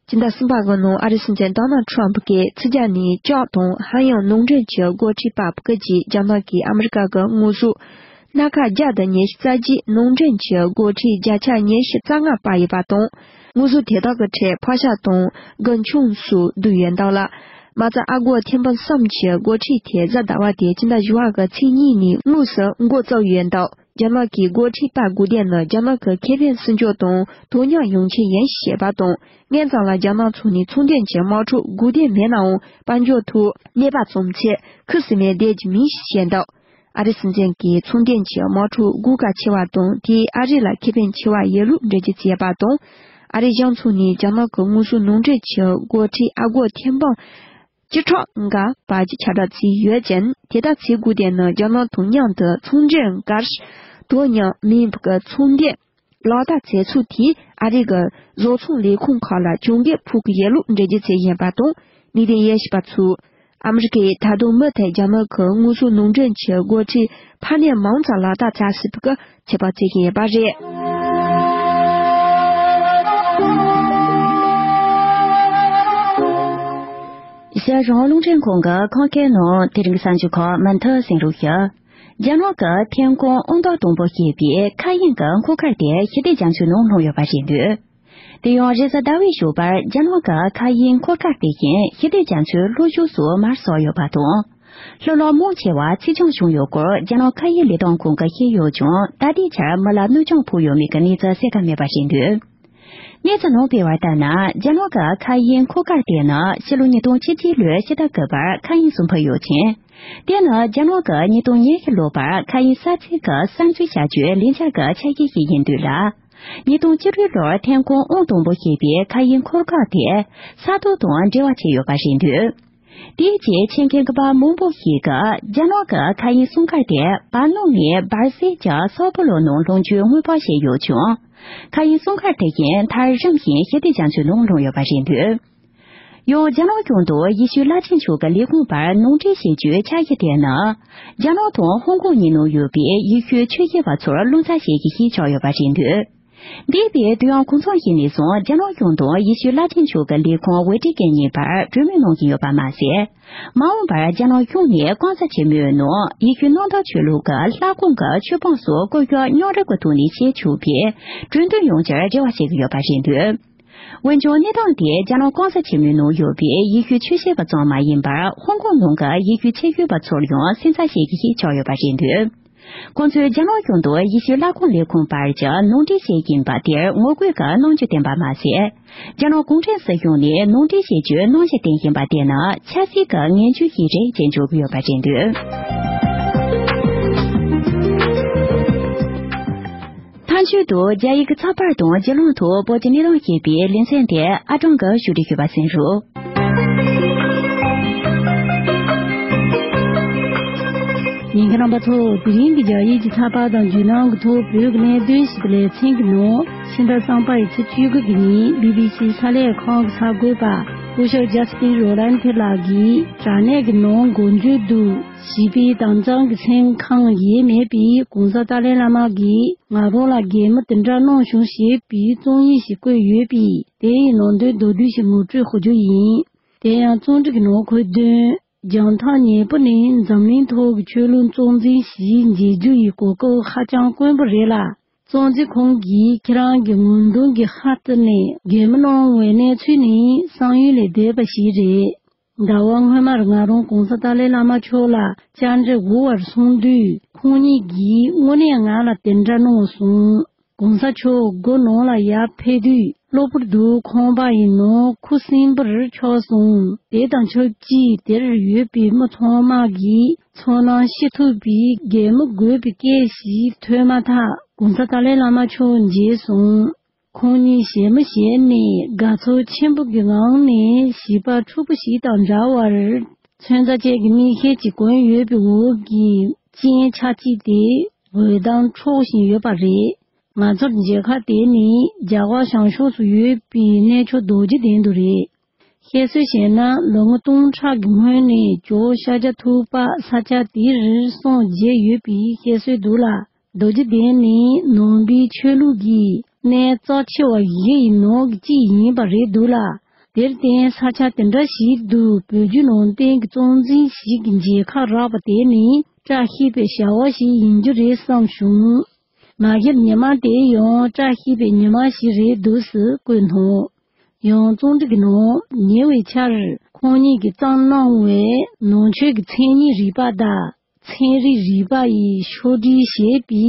སྤྱི་ཟླ་གསུམ་པ་གི་ནང་ཨ་རིའི་སྲིད་འཛིན་ཌོ་ནལ་ཌི་ཊརམ་ཕུ་གིས་ཕྱི་རྒྱལ་ནས་ལྕགས་དང་ཧ་ཡང་ནང་འདྲེན་གྱི་སྒོར་ཁྲི་སྤར་བ་གི་རྗེས་རྒྱ་ནག་གིས་ཨ་མི་རི་ཀ་གི་དངོས་ཟོག་སྣ་ཁ་བརྒྱ་དང་ཉི་ཤུ་རྩ་བརྒྱད་ནང་འདྲེན་གྱི་སྒོར་ཁྲི་བརྒྱ་ཆ་ཉི་ཤུ་རྩ་ལྔ་སྤར་ཡོད་པ་དང་། དངོས་ཟོག་དེ་དག་གི་ཁྲོད་ཕག་ཤ་དང་རྒུན་ཆང་སོགས་འདུས་ཡོད་འདུག་ལ། མ་རྩ་ཨ་སྒོར་ཐེར་འབུམ་གསུམ་གྱི་སྒོར་ཁྲི་དེ་གཟའ་ཟླ་བ་དེ་སྤྱི་ཟླ་བཞི་པ་གི་ཚེས་གཉིས་ནས་དངོས་སུ་འགོ་བཙུགས་ཡོད་འདུག་རྒྱ་ནག་གིས་སྒོར་ཁྲི་སྤར་དགོས་དོན་ནི་རྒྱ་ནག་གི་ཁེ་ཕན་སྲུང་སྐྱོབ་དང་དོན་སྙིང་ཡོང་ཆེད་ཡིན་ཞེས་པ་དང་། སྔོན་ཙམ་ལ་རྒྱ་ནག་ཕྱོགས་ནས་ཚོང་དོན་གྱི་དམག་འཁྲུག་དགོས་དོན་མེད་ནའང་། དཔལ་འབྱོར་ཐོག་གནོད་པ་བྱུང་ཚེ་ཁུ་སིམ་མེར་བསྡད་རྒྱུ་མིན་ཞེས་བཤད་འདུག་ཨ་རིའི་སྲིད་འཛིན་གྱིས་ཚོང་དོན་གྱི་དམག་འཁྲུག་དགོས་གལ་ཆེ་བ་དང་། དེས་ཨ་རི་ལ་ཁེ་ཕན་ཆེ་བ་ཡོད་ལུགས་འགྲེལ་བརྗོད་བྱས་པ་དང་། ཨ་རིའི་གཞུང་ཕྱོགས་ནས་རྒྱ་ནག་གི་དངོས་ཟོག་ནང་འདྲེན་གྱི་སྒོར་ཁྲི་ཨ་སྒོར་ཐེར་འབུམ་བཅུ་ཕྲག་འགའ་སྤར་རྒྱུ་ཁྱབ་བསྒྲགས་བྱས་ཡོད་ཅིང་། དེ་ལྟར་བྱེད་དགོས་དོན་ནི་རྒྱ་ནག་དང་མཉམ་དུ་ཚོང་འབྲེལ་འགར་དོན་སྙིང་མེད་པའི་ཚོང་དོན་ལག་བསྟར་བྱེད་ཚུལ་དེས་ཨ་རི་གི་བཟོ་ཚོང་ལས་ཁུངས་ཁག་ལ་གྱོང་གུན་ཕོག་གི་ཡོད་ལུགས་འགྲེལ་བརྗོད་བྱས་ཡོད་པ་དང་། གནད་དོན་དབྱེ་ཞིབ་པ་ཚོས་ཨ་མི་རི་ཀས་ད་དུང་མུ་མཐུད་རྒྱ་ནག་གི་དངོས་ཟོག་ནང་འདྲེན་གྱི་སྒོར་ཁྲི་འཕར་སྣོན་མང་ཙམ་ལག་བསྟར་བྱ་སྲིད་པའི་ཚོད་དཔག་བྱེད་ཀྱི་ཡོད་པ་རེད། གཞན་རང་རླུང་འཕྲིན་ཁང་གི་ཁོང་སྐད་ནང་དེ་རིང་གི་གསར་འགྱུར་ཁག་མུ་མཐུད་གསན་རོགས་ཞུ། རྒྱ་ནག་གི་ཐོན་ཁུངས་ཨང་དང་དང་པོ་ཞེས་པའི་མཁའ་དབྱིངས་ཀྱི་འཁོར་སྐར་དེ་ཞི་བདེ་རྒྱ་མཚོའི་ནང་ལྷུང་ཡོད་པ་རེད་འདུག་དེ་ཡང་རེས་གཟའ་ཟླ་བའི་ཞོགས་པར་རྒྱ་ནག་གི་མཁའ་དབྱིངས་འཁོར་སྐར་དེ་བཞིན་ཞི་བདེ་རྒྱ་མཚོའི་ལྷོ་ཕྱོགས་སུ་མར་ཟགས་ཡོད་པ་དང་། ལྷོ་ལོགས་མང་ཆེ་བ་ཚིག་རྐྱང་བྱུང་ཡོད་སྐོར་རྒྱ་ནག་མཁའ་དབྱིངས་ལས་དོན་ཁང་གིས་བཤད་ཡོད་ཀྱང་། ད་ལྟའི་ཆར་མི་ལ་གནོད་སྐྱོན་ཕོག་ཡོད་མེད་ཀྱི་གནས་ཚུལ་གསལ་ཁ་མེད་པ་རེད་འདུག་གནས་ཚུལ་ནང་སྤེལ་བ་ལྟར་ན། རྒྱ་ནག་གི་མཁའ་དབྱིངས་འཁོར་སྐར་དེ་ནི་ཕྱི་ལོ་ཉིས་སྟོང་བཅུ་གཅིག་ལོའི་ཕྱི་ཟླ་དགུ་པར་མཁའ་དབྱིངས་སུ་འཕུར་ཡོད་ཅིང་། དེ་ནི་རྒྱ་ནག་གིས་ཉིས་སྟོང་ཉི་ཤུ་ལོ་བར་མཁའ་དབྱིངས་ས་ཚིགས་ཀྱི་གསར་འཛུགས་བྱ་རྒྱུའི་ལས་འཆར་གྱི་ཆ་ཤས་ཤིག་ཡིན་འདུག་ལ། ཉིས་སྟོང་བཅུ་དྲུག་ལོར་ཐོན་ཁུངས་ཨང་དང་པོ་ཞེས་པའི་མཁའ་དབྱིངས་འཁོར་སྐར་དེ་ས་ཐོག་དང་འབྲེལ་བ་བྱས་ཡོད་པ་རེད་འདུག་དེའི་རྗེས་ཆེད་མཁས་རིག་པ་མང་པོ་ཞིག་གིས་རྒྱ་ནག་གི་མཁའ་དབྱིངས་སྲུང་སྐར་དེ་བར་སྣང་ནས་འབར་གསལ་གྱི་སོག་པོ་ལོ་ནང་ལྷུང་རྒྱུའི་དངོས་པོ་བཤད་ཡོད་ཀྱང་། མཁའ་དབྱིངས་སྲུང་སྐར་དེ་བཞིན་མཐར་རིམ་བཞིན་ཞི་བདེ་རྒྱ་མཚོའི་ནང་ལྷུང་ཡོད་པ་རེད་འདུག་ཡང་རྒྱ་ནག་གཞུང་དང་ཡེ་ཤུ་བླ་ཆེན་མཆོག་གི་ལས་ཁུངས་བར་ནང་འགྲིག་བྱེད་རྒྱུའི་འཆར་གཞི་དེ་ནི། རྒྱ་ནག་དང་ཧོང་ཀོང་གཉིས་ནང་ཡོད་པའི་ཡེ་ཤུའི་ཆོས་བྱེད་པ་ཚོར་རླུང་རྟ་བྱེད་ཀྱི་ཞིག་ཆགས་ཡོད་པ་རེད་འདུག་འདས་པའི་དུས་ཡུན་གང་ཙམ་ཞིག་ནས་བཟུང་རྒྱ་ནག་གཞུང་དང་ཡེ་ཤུ་བླ་ཆེན་མཆོག་གི་ལས་ཁུངས་ཝེ་ཏི་ཀན་གཉིས་བར་གྲོས་མོལ་གནང་བཞིན་ཡོད་པ་མ་ཟད། མ་འོངས་པར་རྒྱ་ནག་གཞུང་ནས་གང་ཟག་ཆེན་མོའི་ནང་ཡེ་ཤུ་གནམ་བདག་ཆོས་ལུགས་ཀྱི་ལྷ་ཁང་གི་མཆོད་པ་སོགས་བཀོད་སྒྲིག་མཉམ་རུབ་ཀྱི་ཐོག་ནས་བྱེད་ཆོག་པའི་གྲོས་མཐུན་ཡོང་རྒྱུར་རེ་བ་བྱེད་ཀྱི་ཡོད་པ་རེད་འདུག་འོན་ཀྱང་གནས་སྟངས་དེས་རྒྱ་ནག་གང་ཟག་ཆེན་མོའི་ནང་ཡོད་པའི་ཡེ་ཤུ་ཆོས་བྱེད་པ་ཙམ་མ་ཡིན་པར་ཧོང་ཀོང་ནང་གི་ཡེ་ཤུ་ཆོས་བྱེད་པ་ཚོར་ཡང་སེམས་འཚབ་བྱེད་ཀྱི་ཞིག་ཆགས་ཡོད་པ་རེད་འདུག་ཁོང་ཚོས་རྒྱ་ནག་གཞུང་དང་ཡེ་ཤུ་ལྷ་ཁང་ལས་ཁུངས་བར་གྱི་ནང་འགྲིག་བྱེད་ཀྱིན་པ་དེར་ངོ་རྒོལ་གྱི་རྣམ་འགྱུར་བསྟན་པ་མ་ཟད། རྒྱ་ནག་གུང་ཁྲན་སྲིད་གཞུང་ནས་ནང་འགྲིག་བྱེད་རྒྱུའི་རྣམ་འགྱུར་བསྟན་བཞིན་པ་དེ་ནི་ཆབ་སྲིད་ཀྱི་ངན་ཇུས་ཤིག་རེད་ཅེས་འཇོག་གི་ཡོད་པ་རེད་འདུག་མཐའ་མཇུག་ཏུ་རྒྱ་ཡིག་གི་ཚགས་པར་དང་བརྒྱུད་ལམ་ཐོག་བོད་ཀྱི་གནས་སྟངས་ཞེས་པའི་ལེ་ཚན་དེ་ཨ་ཀྲང་གིས་ཕྱོགས་སྒྲིག་ཞུས་པ་གསན་རོགས། ཉན་མཁན་རྣམ་པ་ཚོ། དེ་རིང་གི་རྒྱ་ཡིག་གི་ཚགས་པར་དང་བརྒྱུད་ལམ་གྱི་ཐོག་བོད་ཀྱི་གནད་དོན་ཞེས་པའི་ལེ་ཚན་གྱི་ནང་། ཕྱི་ཟླ་གསུམ་པའི་ཚེས་བཅུ་དགུ་གི་ཉིན་བི་བི་སི་གསར་ལས་ཁང་གི་གསར་འགོད་པ་སྐུ་ཞབས་ཇ་སི་ཏིན་རོ་ལན་ཐེ་ལགས་ཀྱིས་དྲ་གནས་ཀྱི་ནང་འགོ་འཛུགས་དུ་བྱས་པའི་དྭངས་གཙང་གི་མཚན་གང་ཡང་མེད་པའི་གོང་ས་ཏཱ་ལའི་བླ་མ་གིས་ང་རང་ལ་གད་མོ་དེ་འདྲ་གནང་བྱུང་ཞེས་པའི་རྩོམ་ཡིག་ཞིག་བཀོད་ཡོད་པས། དེ་ཡི་ནང་དོན་མདོར་བསྡུས་ཤིག་ངོ་སྤྲོད་ཞུ་རྒྱུ་ཡིན། དེ་ཡང་རྩོམ་སྒྲིག་གི་ནང་འཁོད་དོན། རྒྱང་ཐག་ཉེ་པོ་ནས་འཛམ་གླིང་ཐོག་གི་ཆོས་ལུགས་གཙོ་འཛིན་ཞིག་མཇལ་རྒྱུ་ཡི་གོ་སྐབས་ཧ་ཅང་དཀོན་པོ་རེད་ལ། གཙོ་འཛིན་ཁོང་གིས་ཁྱེད་རང་གི་ངོ་གདོང་གི་ཧ་བརྩི་ནས་གད་མོ་གནང་བའི་གནས་ཚུལ་ནི་བསམ་ཡུལ་ལས་འདས་པ་ཞིག་རེད། ཟླ་བ་སྔོན་མར་ང་རང་གོང་ས་ཏཱ་ལའི་བླ་མ་མཆོག་ལ་བཅར་འདྲི་འོས་པར་སོང་དུས། ཁོང་ཉིད་ཀྱིས་དངོས་གནས་ང་ལ་དེ་འདྲ་གནང་སོང་། གོང་ས་མཆོག་སྒོ་ནང་ལ་ཡར་ཕེབས་དུས་གློ་བུར་དུ་ཁང་པ་ཡི་ནང་ཁུ་སིམ་པོར་ཆགས་སོང་། དེ་དང་ཆབས་ཅིག་དེར་ཡོད་པའི་མི་ཚང་མ་གིས་ཚོར་སྣང་ཤེས་ཐུབ་པའི་གད་མོ་དགོད་པའི་སྐད་ཞིག་ཐོས་མ་ཐག་གོང་ས་ཏཱ་ལའི་བླ་མ་མཆོག་མཇལ་སོང་། ཁོང་ཉིད་བཞད་མོ་བཞད་ནས་དགའ་ཚོར་ཆེན་པོ་གི་ངང་ནས་བྱིས་པ་ཕྲུ་གུ་ཞིག་དང་འདྲ་བར་ཚོན་རྩ་ཅན་གྱི་མིག་ཤེལ་གྱིས་གོན་ཡོད་པའི་འོག་གི་སྤྱན་ཆ་གཅིག་དེ་འོད་མདངས་འཕྲོ་བཞིན་ཡོད་པ་རེད། ང་ཚོར་མཇལ་ཁ་དེ་ནི་རྒྱ་གར་བྱང་ཕྱོགས་སུ་ཡོད་པའི་གནས་མཆོག་རྡོ་རྗེ་གདན་དུ་རེད། བཤད་སྲོལ་བཤད་ན་ལོ་ངོ་སྟོང་ཕྲག་གི་སྔོན་ནས་ཇོ་བོ་ཤཱཀྱ་ཐུབ་པ་ས་ཆ་དེར་སངས་རྒྱས་ཡོད་པའི་བཤད་སྲོལ་འདུག་ལ། རྡོ་རྗེ་གདན་ནི་ནང་པའི་ཆོས་ལུགས་ཀྱི་གནས་རྩ་ཆེ་བ་བཞི་ཡི་ནང་གི་གཅིག་ཡིན་པ་རེད་འདུག་ལ། དེར་བརྟེན་ས་ཆ་དེ་འདྲ་ཞིག་ཏུ་བོད་བརྒྱུད་ནང་བསྟན་གྱི་གཙོ་འཛིན་ཞིག་གི་མཇལ་ཁ་རག་པ་དེ་ནི་བཀྲ་ཤིས་པའི་བྱ་བ་ཞིག་ཡིན་རྒྱུ་རེད་བསམ་བྱུང་། མ་གཞི་ཉི་མ་དེ་ཡང་བཀྲ་ཤིས་པའི་ཉི་མ་ཞིག་རེད་འདུག་སེ་བཀོད་འདུག་ཡང་རྩོམ་སྒྲིག་གི་ནང་ཉེ་བའི་ཆར་ཁོང་ཉིད་ཀྱིས་བརྩམས་གནང་བའི་ནང་ཆོས་ཀྱི་མཚན་ཉིད་རིག་པ་དང་ཚན་རིག་རིག་པ་ཡི་ཕྱོགས་སྒྲིག་ཞེས་པའི་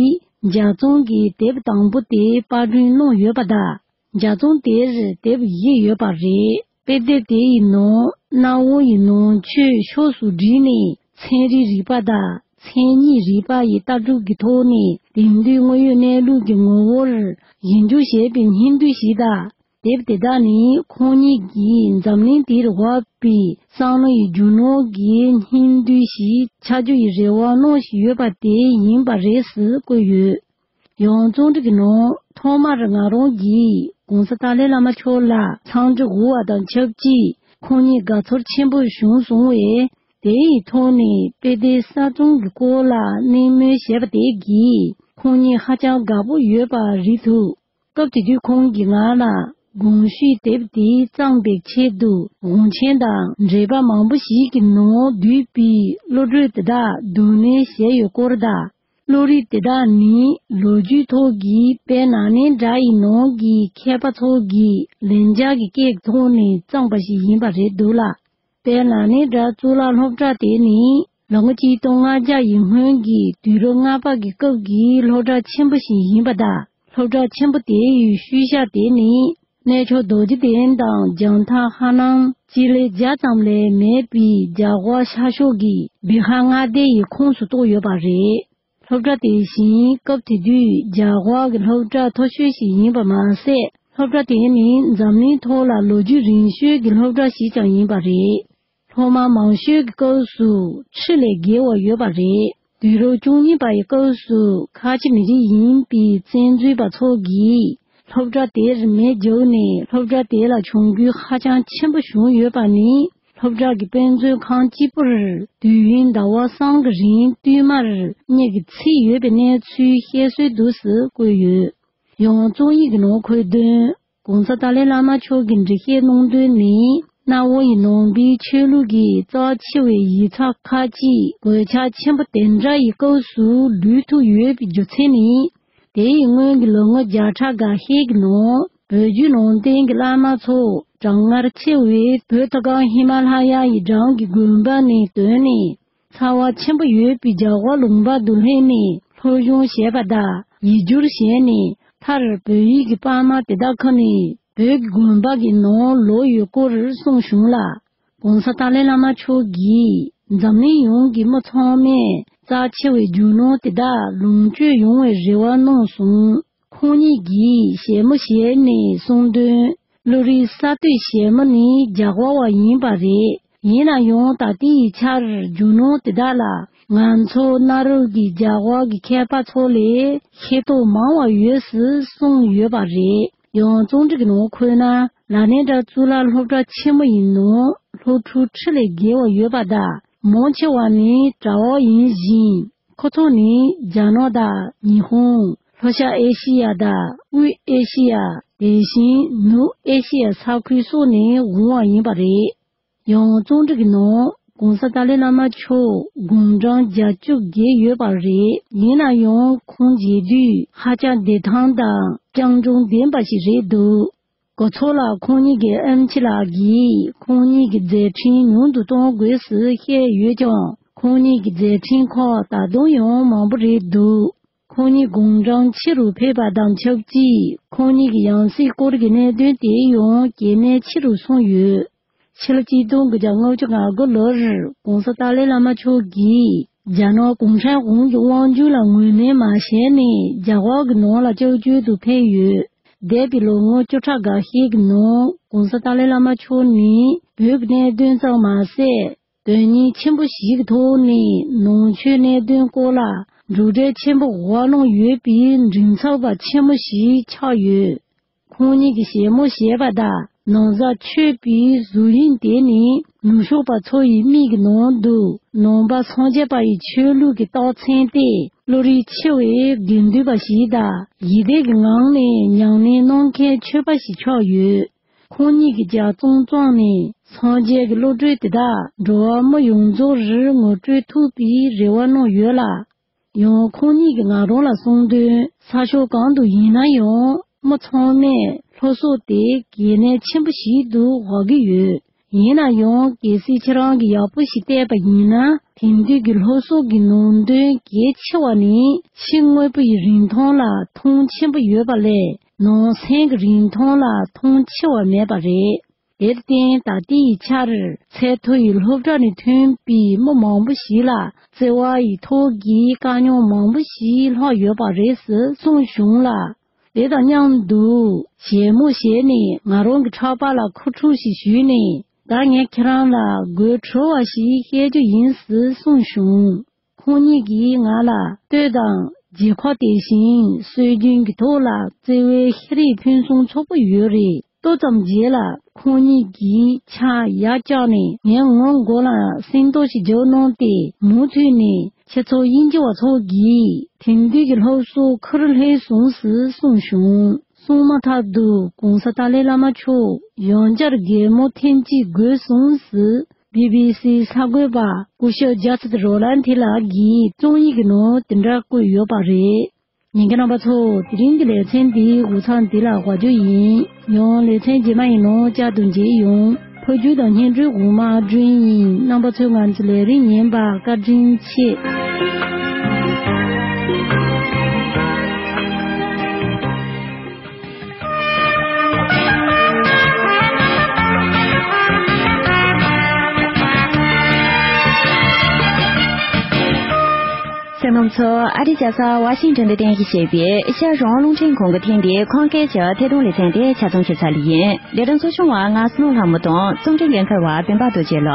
ལྗགས་རྩོམ་གྱི་དེབ་དང་པོ་དེ་པར་སྐྲུན་གནང་ཡོད་པ་དང་། ལྗགས་རྩོམ་དེར་དེབ་བཞི་ཡོད་པ་རེད། དཔེ་དེབ་དེ་ཡི་ནང་གནའ་བོ་ཡི་ནང་ཆོས་ཕྱོགས་སུ་བསྒྲིལ་ནས་ཚན་རིག་རིག་པ་དང་མཚན་ཉིད་རིག་པ་ཡི་ལྟ་གྲུབ་ཀྱི་ཐོག་ནས་དེང་དུས་དངོས་ཡོད་གནས་ལུགས་ཀྱི་ངོ་བོར་ཞིབ་འཇུག་བྱས་པའི་སྙིང་བསྡུས་ཤིག་དང་། དེབ་དེ་དག་ནི་ཁོང་ཉིད་ཀྱིས་འཛམ་གླིང་འདིར་དབབ་པའི་བསམ་བློ་ཡི་རྒྱུ་ནོར་གྱི་སྙིང་བསྡུས་ཤིག་ཆགས་རྒྱུ་ཡི་རེ་བ་གནང་བཞིན་ཡོད་པ་དེ་ཡིན་པ་རེད་ཟེར་བཀོད་ཡོད། ཡང་རྩོམ་སྒྲིག་གི་ནང་ཐོག་མར་ང་རང་གིས་གོང་ས་ཏཱ་ལའི་བླ་མ་མཆོག་ལ་འཚམས་འདྲི་འོས་པ་དང་ཆབས་ཅིག་ཁོང་ཉིད་དགའ་ཚོར་ཆེན་པོ་བྱུང་སོང་བས། དེ་ཡི་ཐོག་ནས་དཔེ་དེབ་གསར་རྩོམ་གྱི་སྐོར་ལ་གླེང་མོལ་བྱས་པ་དེ་གིས་ཁོང་ཉིད་ཧ་ཅང་དགའ་པོ་ཡོད་པ་རིག་ཐུབ། སྐབས་དེ་དུས་ཁོང་གིས་ང་ལ་གོང་ཞུས་དེབ་དེ་བརྩམས་པའི་ཆེད་དུ་དགོངས་ཆེན་དང་འགྲེལ་པ་མང་པོ་ཞིག་གི་ནང་བསྡུས་པའི་བློ་གྲོས་དེ་དག་བསྡུ་ལེན་བྱས་ཡོད་སྐོར་དང་། བློ་རིག་དེ་དག་ནི་ལོ་རྒྱུས་ཐོག་གི་དཔལ་ནཱ་ལེནྡྲ་ཡི་ནང་གི་མཁས་པ་ཚོ་གིས་ལན་ཆགས་ཀྱི་སྐད་ཐོག་ནས་བརྩམས་པ་ཞིག་ཡིན་པ་རེད་འདུག་ལ། དཔལ་ནཱ་ལེནྡྲ་གཙུག་ལག་སློབ་གྲྭ་དེ་ནི་ལོ་ངོ་ཆིག་སྟོང་ལྔ་བརྒྱ་ཡི་སྔོན་གྱི་དུས་རབས་ལྔ་པ་གི་སྐབས་ཀྱི་སློབ་གྲྭ་ཆེན་པོ་ཞིག་ཡིན་པ་དང་། སློབ་གྲྭ་ཆེན་པོ་དེ་ཡི་ཤུལ་བཞག་དེ་ནི་གནས་མཆོག་རྡོ་རྗེ་གདན་དང་རྒྱང་ཐག་ཧ་ལམ་སྤྱི་ལེ་བརྒྱ་ཙམ་ལས་མེད་པའི་རྒྱ་གར་ཤར་ཕྱོགས་ཀྱི་བི་ཧར་མངའ་སྡེ་ཡི་ཁོངས་སུ་གཏོགས་ཡོད་པ་རེད། སློབ་གྲྭ་དེ་བཞིན་སྐབས་དེ་དུས་རྒྱ་གར་གྱི་སློབ་གྲྭ་མཐོ་ཤོས་ཤིག་ཡིན་པ་མ་ཟད། སློབ་གྲྭ་དེ་ནི་འཛམ་གླིང་ཐོག་ལ་ལོ་རྒྱུས་རིང་ཤོས་ཀྱི་སློབ་གྲྭ་ཞིག་ཀྱང་ཡིན་པ་རེད། སློབ་མ་མང་ཤོས་ཀྱི་སྐབས་སུ་ཁྲི་ལས་བརྒལ་བ་ཡོད་པ་རེད། དུས་རབས་བཅུ་གཉིས་པ་ཡི་སྐབས་སུ་ཁ་ཆེ་མི་རིགས་ཡིན་པའི་བཙན་འཛུལ་པ་ཚོ་གིས་སློབ་གྲྭ་དེར་མེ་བརྒྱབ་ནས་སློབ་གྲྭ་དེ་ལ་གྱོང་གུན་ཧ་ཅང་ཆེན་པོ་བྱུང་ཡོད་པ་ནི། སློབ་གྲྭ་གི་དཔེ་མཛོད་ཁང་གཅིག་པུར་དུས་ཡུན་ཟླ་བ་གསུམ་གྱི་རིང་བསྟུད་མར་གཉིད་ཀྱིས་འཚིག་ཡོད་པའི་གནས་ཚུལ་བཤད་སྲོལ་འདུག་སེ་བཀོད་ཡོད། ཡང་རྩོམ་ཡིག་གི་ནང་འཁོད་དོན། གོང་ས་ཏཱ་ལའི་བླ་མ་མཆོག་གིས་འགྲེལ་བཤད་གནང་དོན་ནི། གནའ་བོ་ཡི་ནང་པའི་ཆོས་ལུགས་ཀྱི་རྩ་ཆེ་བའི་ཡིག་ཚགས་ཁག་ཅིག་གོད་ཆག་ཆེན་པོ་དེ་འདྲ་ཡི་སྐབས་སུ་ལུས་ཐུབ་ཡོད་པའི་རྒྱུ་མཚན་ནི། དེའི་སྔོན་གྱི་ལོ་ངོ་བརྒྱ་ཕྲག་འགའ་ཤས་ཀྱི་ནང་བོད་བརྒྱུད་ནང་བསྟན་གྱི་བླ་མ་ཚོ་གྲང་ངར་ཆེ་བའི་བོད་མཐོ་སྒང་ཧི་མ་ལ་ཡ་ཡི་འགྲམ་གྱི་དགོན་པ་ནས་ཐོན་ནས། ཚ་བ་ཆེན་པོ་ཡོད་པའི་རྒྱ་གར་ལུང་པ་དུ་སླེབས་ནས་སློབ་སྦྱོང་བྱས་པ་དང་ཡིག་སྒྱུར་བྱས་ནས། མཐར་བོད་ཡིག་གི་པར་མ་དེ་དག་ཁ་ནས་བོད་ཀྱི་དགོན་པ་གི་ནང་ལོག་ཡོད་སྐོར་གསུངས་བྱུང་ལ། གོང་ས་ཏཱ་ལའི་བླ་མ་མཆོག་གིས་འཛམ་གླིང་ཡོངས་ཀྱི་མི་ཚང་མས་རྩ་ཆེ་བའི་རྒྱུ་ནོར་དེ་དག་ལོངས་སྤྱོད་ཡོང་བའི་རེ་བ་གནང་སོང་། ཁོང་ཉིད་ཀྱིས་བཞད་མོ་བཞད་ནས་གསུངས་དོན། བློ་རིག་གསར་གཏོད་བྱེད་མི་ནི་རྒྱ་གར་བ་ཡིན་པ་རེད། ཡིན་ན་ཡང་ད་ལྟའི་ཆར་རྒྱུ་ནོར་དེ་དག་ལ་ང་ཚོ་གནའ་རབས་ཀྱི་རྒྱ་གར་གྱི་མཁས་པ་ཚོ་ལས་ཤེས་རྟོགས་མང་བ་ཡོད་ཟེར་གསུངས་ཡོད་པ་རེད། ཡང་རྩོམ་སྒྲིག་གི་ནང་འཁོད་ན་ལ་ནེ་ཌ་གཙུག་ལག་སློབ་གྲྭ་ཆེན་མོ་ཡི་ནང་སློབ་ཕྲུག་ཁྲི་ལས་བརྒལ་བ་ཡོད་པ་དང་མང་ཆེ་བ་ནི་གྲྭ་བ་ཡིན་ཞིང་། ཁོ་ཚོ་ནི་རྒྱ་ནག་དང་ཉི་ཧོང་། ལྷོ་ཤར་ཨེ་ཤི་ཡ་དང་དབུས་ཨེ་ཤི་ཡ། དེ་བཞིན་ནུབ་ཨེ་ཤི་ཡ་ས་ཁུལ་སོགས་ནས་འོང་བ་ཡིན་པ་རེད། ཡང་རྩོམ་སྒྲིག་གི་ནང་གོང་ས་ཏཱ་ལའི་བླ་མ་མཆོག་དགུང་གྲངས་བརྒྱད་ཅུ་བརྒལ་ཡོད་པ་རེད། ཡིན་ན་ཡང་ཁོང་མཇལ་དུས་ཧ་ཅང་བདེ་ཐང་དང་སྤྱང་གྲུང་ལྡན་པ་ཞིག་རེད་འདུག་གོ་ཚོགས་ལ་ཁོང་ཉིད་ཀྱི་ཨེམ་ཆི་ལགས་ཀྱིས་ཁོང་ཉིད་ཀྱི་མཛད་འཕྲིན་ཉུང་དུ་གཏོང་དགོས་ཞེས་བཤད་ཡོད་ཀྱང་ ཁོང་གཉིས་ཀྱི་མཛད་འཕྲིན་ཁག་ད་དུང་ཡང་མང་པོ་རེད་འདུག་ཁོང་གཉིས་དགུང་གྲངས་ཕྱི་རུ་ཕེབས་པ་དང་ཆབས་ཅིག་ཁོང་གཉིས་ཀྱི་ཡང་སྲིད་སྐོར་གྱི་གནད་དོན་དེ་ཡང་གལ་གནད་ཆེ་རུ་སོང་ཡོད། ཕྱི་ལོ་གཅིག་སྟོང་དགུ་བརྒྱ་ལྔ་བཅུ་ང་དགུ་ལོར་༸གོང་ས་ཏཱ་ལའི་བླ་མ་མཆོག་གིས་རྒྱ་ནག་གུང་ཁྲན་དབང་གི་དབང་སྒྱུར་ལ་ངོས་ལེན་མ་བྱས་ནས་རྒྱ་གར་གྱི་ནང་ལ་སྐྱབས་བཅོལ་དུ་ཕེབས་ཡོད། འདས་པའི་ལོ་ངོ་བཅུ་ཕྲག་འགའ་ཤས་ཀྱི་ནང་༸གོང་ས་ཏཱ་ལའི་བླ་མ་མཆོག་ནི་བོད་ཀྱི་གནད་དོན་ཙམ་མ་ཟད། དོན་སྙིང་ཆེན་པོ་ཞིག་གི་ཐོག་ནས་ནང་ཆོས་གནད་དོན་སྐོར་ལ་གྲུབ་འབྲས་ཆེན་པོ་འོག་གནང་ཡོད་པའི་མགྲིན་ཚབ་པ་ཆེན་མོ་ཞིག་ཆགས་ཡོད། ཁོང་གཉིས་ཀྱི་ཞལ་མོ་ཞེས་པ་དང་ནང་གཟའ་ཆོས་པའི་གཟུགས་དབྱིབས་དེ་ནི་ནུབ་ཕྱོགས་པ་ཚོ་ཡི་མིག་གི་ནང་དུ་ནང་པ་སངས་རྒྱས་པ་ཡི་ཆོས་ལུགས་ཀྱི་རྟགས་མཚན་ཏེ། བློ་རིག་ཆེ་བའི་དགེ་འདུན་པ་ཞིག་དང་ཡིད་བདེ་གི་ངང་ནས་ཉམས་ལེན་གནང་མཁན་ཆོས་པ་ཞིག་ཆགས་ཡོད། ཁོང་གཉིས་ཀྱི་ལྗགས་རྩོམ་བཙོང་ནས་སངས་རྒྱས་ཀྱི་བློ་གྲོས་དེ་དག་འགྲོ་བ་མི་ཡོངས་རྫོགས་རུ་ངོ་སྤྲོད་ཐུབ་པའི་རེ་བ་གནང་ཡོད་ལ། ཡང་ཁོང་གཉིས་ཀྱིས་ང་རང་ལ་གསུངས་དོན། ས་ཕྱོགས་གང་དུ་ཡིན་ན་ཡང་མི་ཚང་མས་སློབ་གསོ་དེ་གལ་གནད་ཆེན་པོ་ཞིག་ཏུ་དགོས་ཀྱི་ཡོད། ཡིན་ན་ཡང་གལ་སྲིད་ཁྱེད་རང་གིས་ཡག་པོ་ཞིག་བལྟས་པ་ཡིན་ན། དེང་དུས་ཀྱི་སློབ་གསོ་གི་ནང་དོན་གལ་ཆེ་བ་ནི་ཕྱི་དངོས་པོ་ཡི་རིན་ཐང་ལ་མཐོང་ཆེན་པོ་ཡོད་པ་ལས་ནང་སེམས་ཀྱི་རིན་ཐང་ལ་མཐོང་ཆེ་བ་མེད་པ་རེད། དེར་བརྟེན་ད་ལྟའི་ཆར་ཚད་མཐོ་ཡི་སློབ་གྲྭ་ནས་ཐོན་པའི་མི་མང་པོ་ཞིག་ལ་བརྩེ་བ་ཡི་ཐོག་གི་དཀའ་རྙོག་མང་པོ་ཞིག་ལྷག་ཡོད་པ་རེད་ཟེར་གསུངས་བྱུང་ལ། དེ་དང་མཉམ་དུ་ཞལ་མོ་ཞེས་ནས་ང་རང་གི་ཕྲག་པ་ལ་ཁུ་འཁྲུག་ཞིག་ཞུས་ནས། ད་ངས་ཁྱེད་རང་ལ་དགོད་བྲོ་བ་ཞིག་བཤད་རྒྱུ་ཡིན་ཟེར་གསུངས་བྱུང་། ཁོང་གཉིས་ཀྱིས་ང་ལ་ལྟོས་དང་། རྗེ་ཁོ་དེ་བཞིན་སྲོལ་རྒྱུན་གྱི་ཐོག་ལ་བརྩེ་བའི་ཤེས་རིག་ཕུན་སུམ་ཚོགས་པོ་ཡོད་རེད། ཏོག་ཙམ་རྗེས་ལ་ཁོང་གཉིས་ཀྱིས་ཕྱག་ཡར་བཀྱགས་ནས་ངའི་ངོ་མགོ་ལ་སེན་ཏོག་ཞིག་རྒྱག་གནང་སྟེ། མུ་མཐུད་ནས་ཁྱེད་ཚོ་དབྱིན་ཇི་བ་ཚོ་གིས་དེང་དུས་ཀྱི་སློབ་གསོ་ཁུར་ལྷོད་སོང་ཟེར་གསུངས་བྱུང་། གསུངས་མ་ཐག་ཏུ་༸གོང་ས་ཏཱ་ལའི་བླ་མ་མཆོག་ཡང་བསྐྱར་རྒྱལ་མོ་ཐེངས་གཅིག་དགོས་སོང་ཟེར། བི་བི་སིའི་གསར་འགོད་པ་སྐུ་ཞབས་ཇ་སི་ཏི་རོ་ལན་ཐི་ལགས་ཀྱིས་རྩོམ་ཡིག་གི་ནང་དེ་འདྲ་བཀོད་ཡོད་པ་རེད། ཉན་མཁན་རྣམ་པ་ཚོ། དེ་རིང་གི་ལེ་ཚན་འདིའི་འགོ་མཚམས་འདི་ལ་བཞག་རྒྱུ་ཡིན། ཡང་ལེ་ཚན་རྗེས་མ་ཡི་ནང་བསྐྱར་དུ་མཇལ་ཡོང་། ཕབ་སྒྱུར་དང་སྙན་སྒྲོན་འོག་མ་སྒྲོན་ཡིན། རྣམ་པ་ཚོས་ང་ཚོའི་ལས་རིམ་ཉན་པར་བཀའ་དྲིན་ཆེ། གསན་མཁན་ཚོ། ཨ་རིའི་རྒྱལ་ས་ཝ་ཤིང་ཏོན་དུ་རྟེན་གཞི་བྱས་པའི་ཤར་རོང་རླུང་འཕྲིན་ཁང་གི་ཐེངས་འདིའི་ཁམས་སྐད་ཀྱི་ཐད་གཏོང་ལེ་ཚན་དེ་ཆ་ཚང་ཞུ་ཚར་ལེ་ཡིན། ལས་རིམ་གཙོ་སྐྱོང་བ་ང་བསོད་ནམས་ལྷ་མོ་དང་། རྩོམ་སྒྲིག་འགན་འཁུར་བ་སྤེན་པ་རྡོ་རྗེ་ལགས།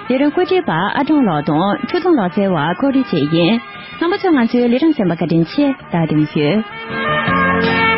ལས་རིམ་བཀོད་སྒྲིག་པ་ཨ་སྒྲོན་ལགས་དང་ཆོས་སྐྱོང་ལག་རྩལ་བ་ཀོ་རི་བཅས་ཡིན། རྣམ་པ་ཚོས་ང་ཚོའི་ལས་རིམ་གསན་པར་བཀའ་དྲིན་ཆེ། ད་དེ་མི་ཞུ།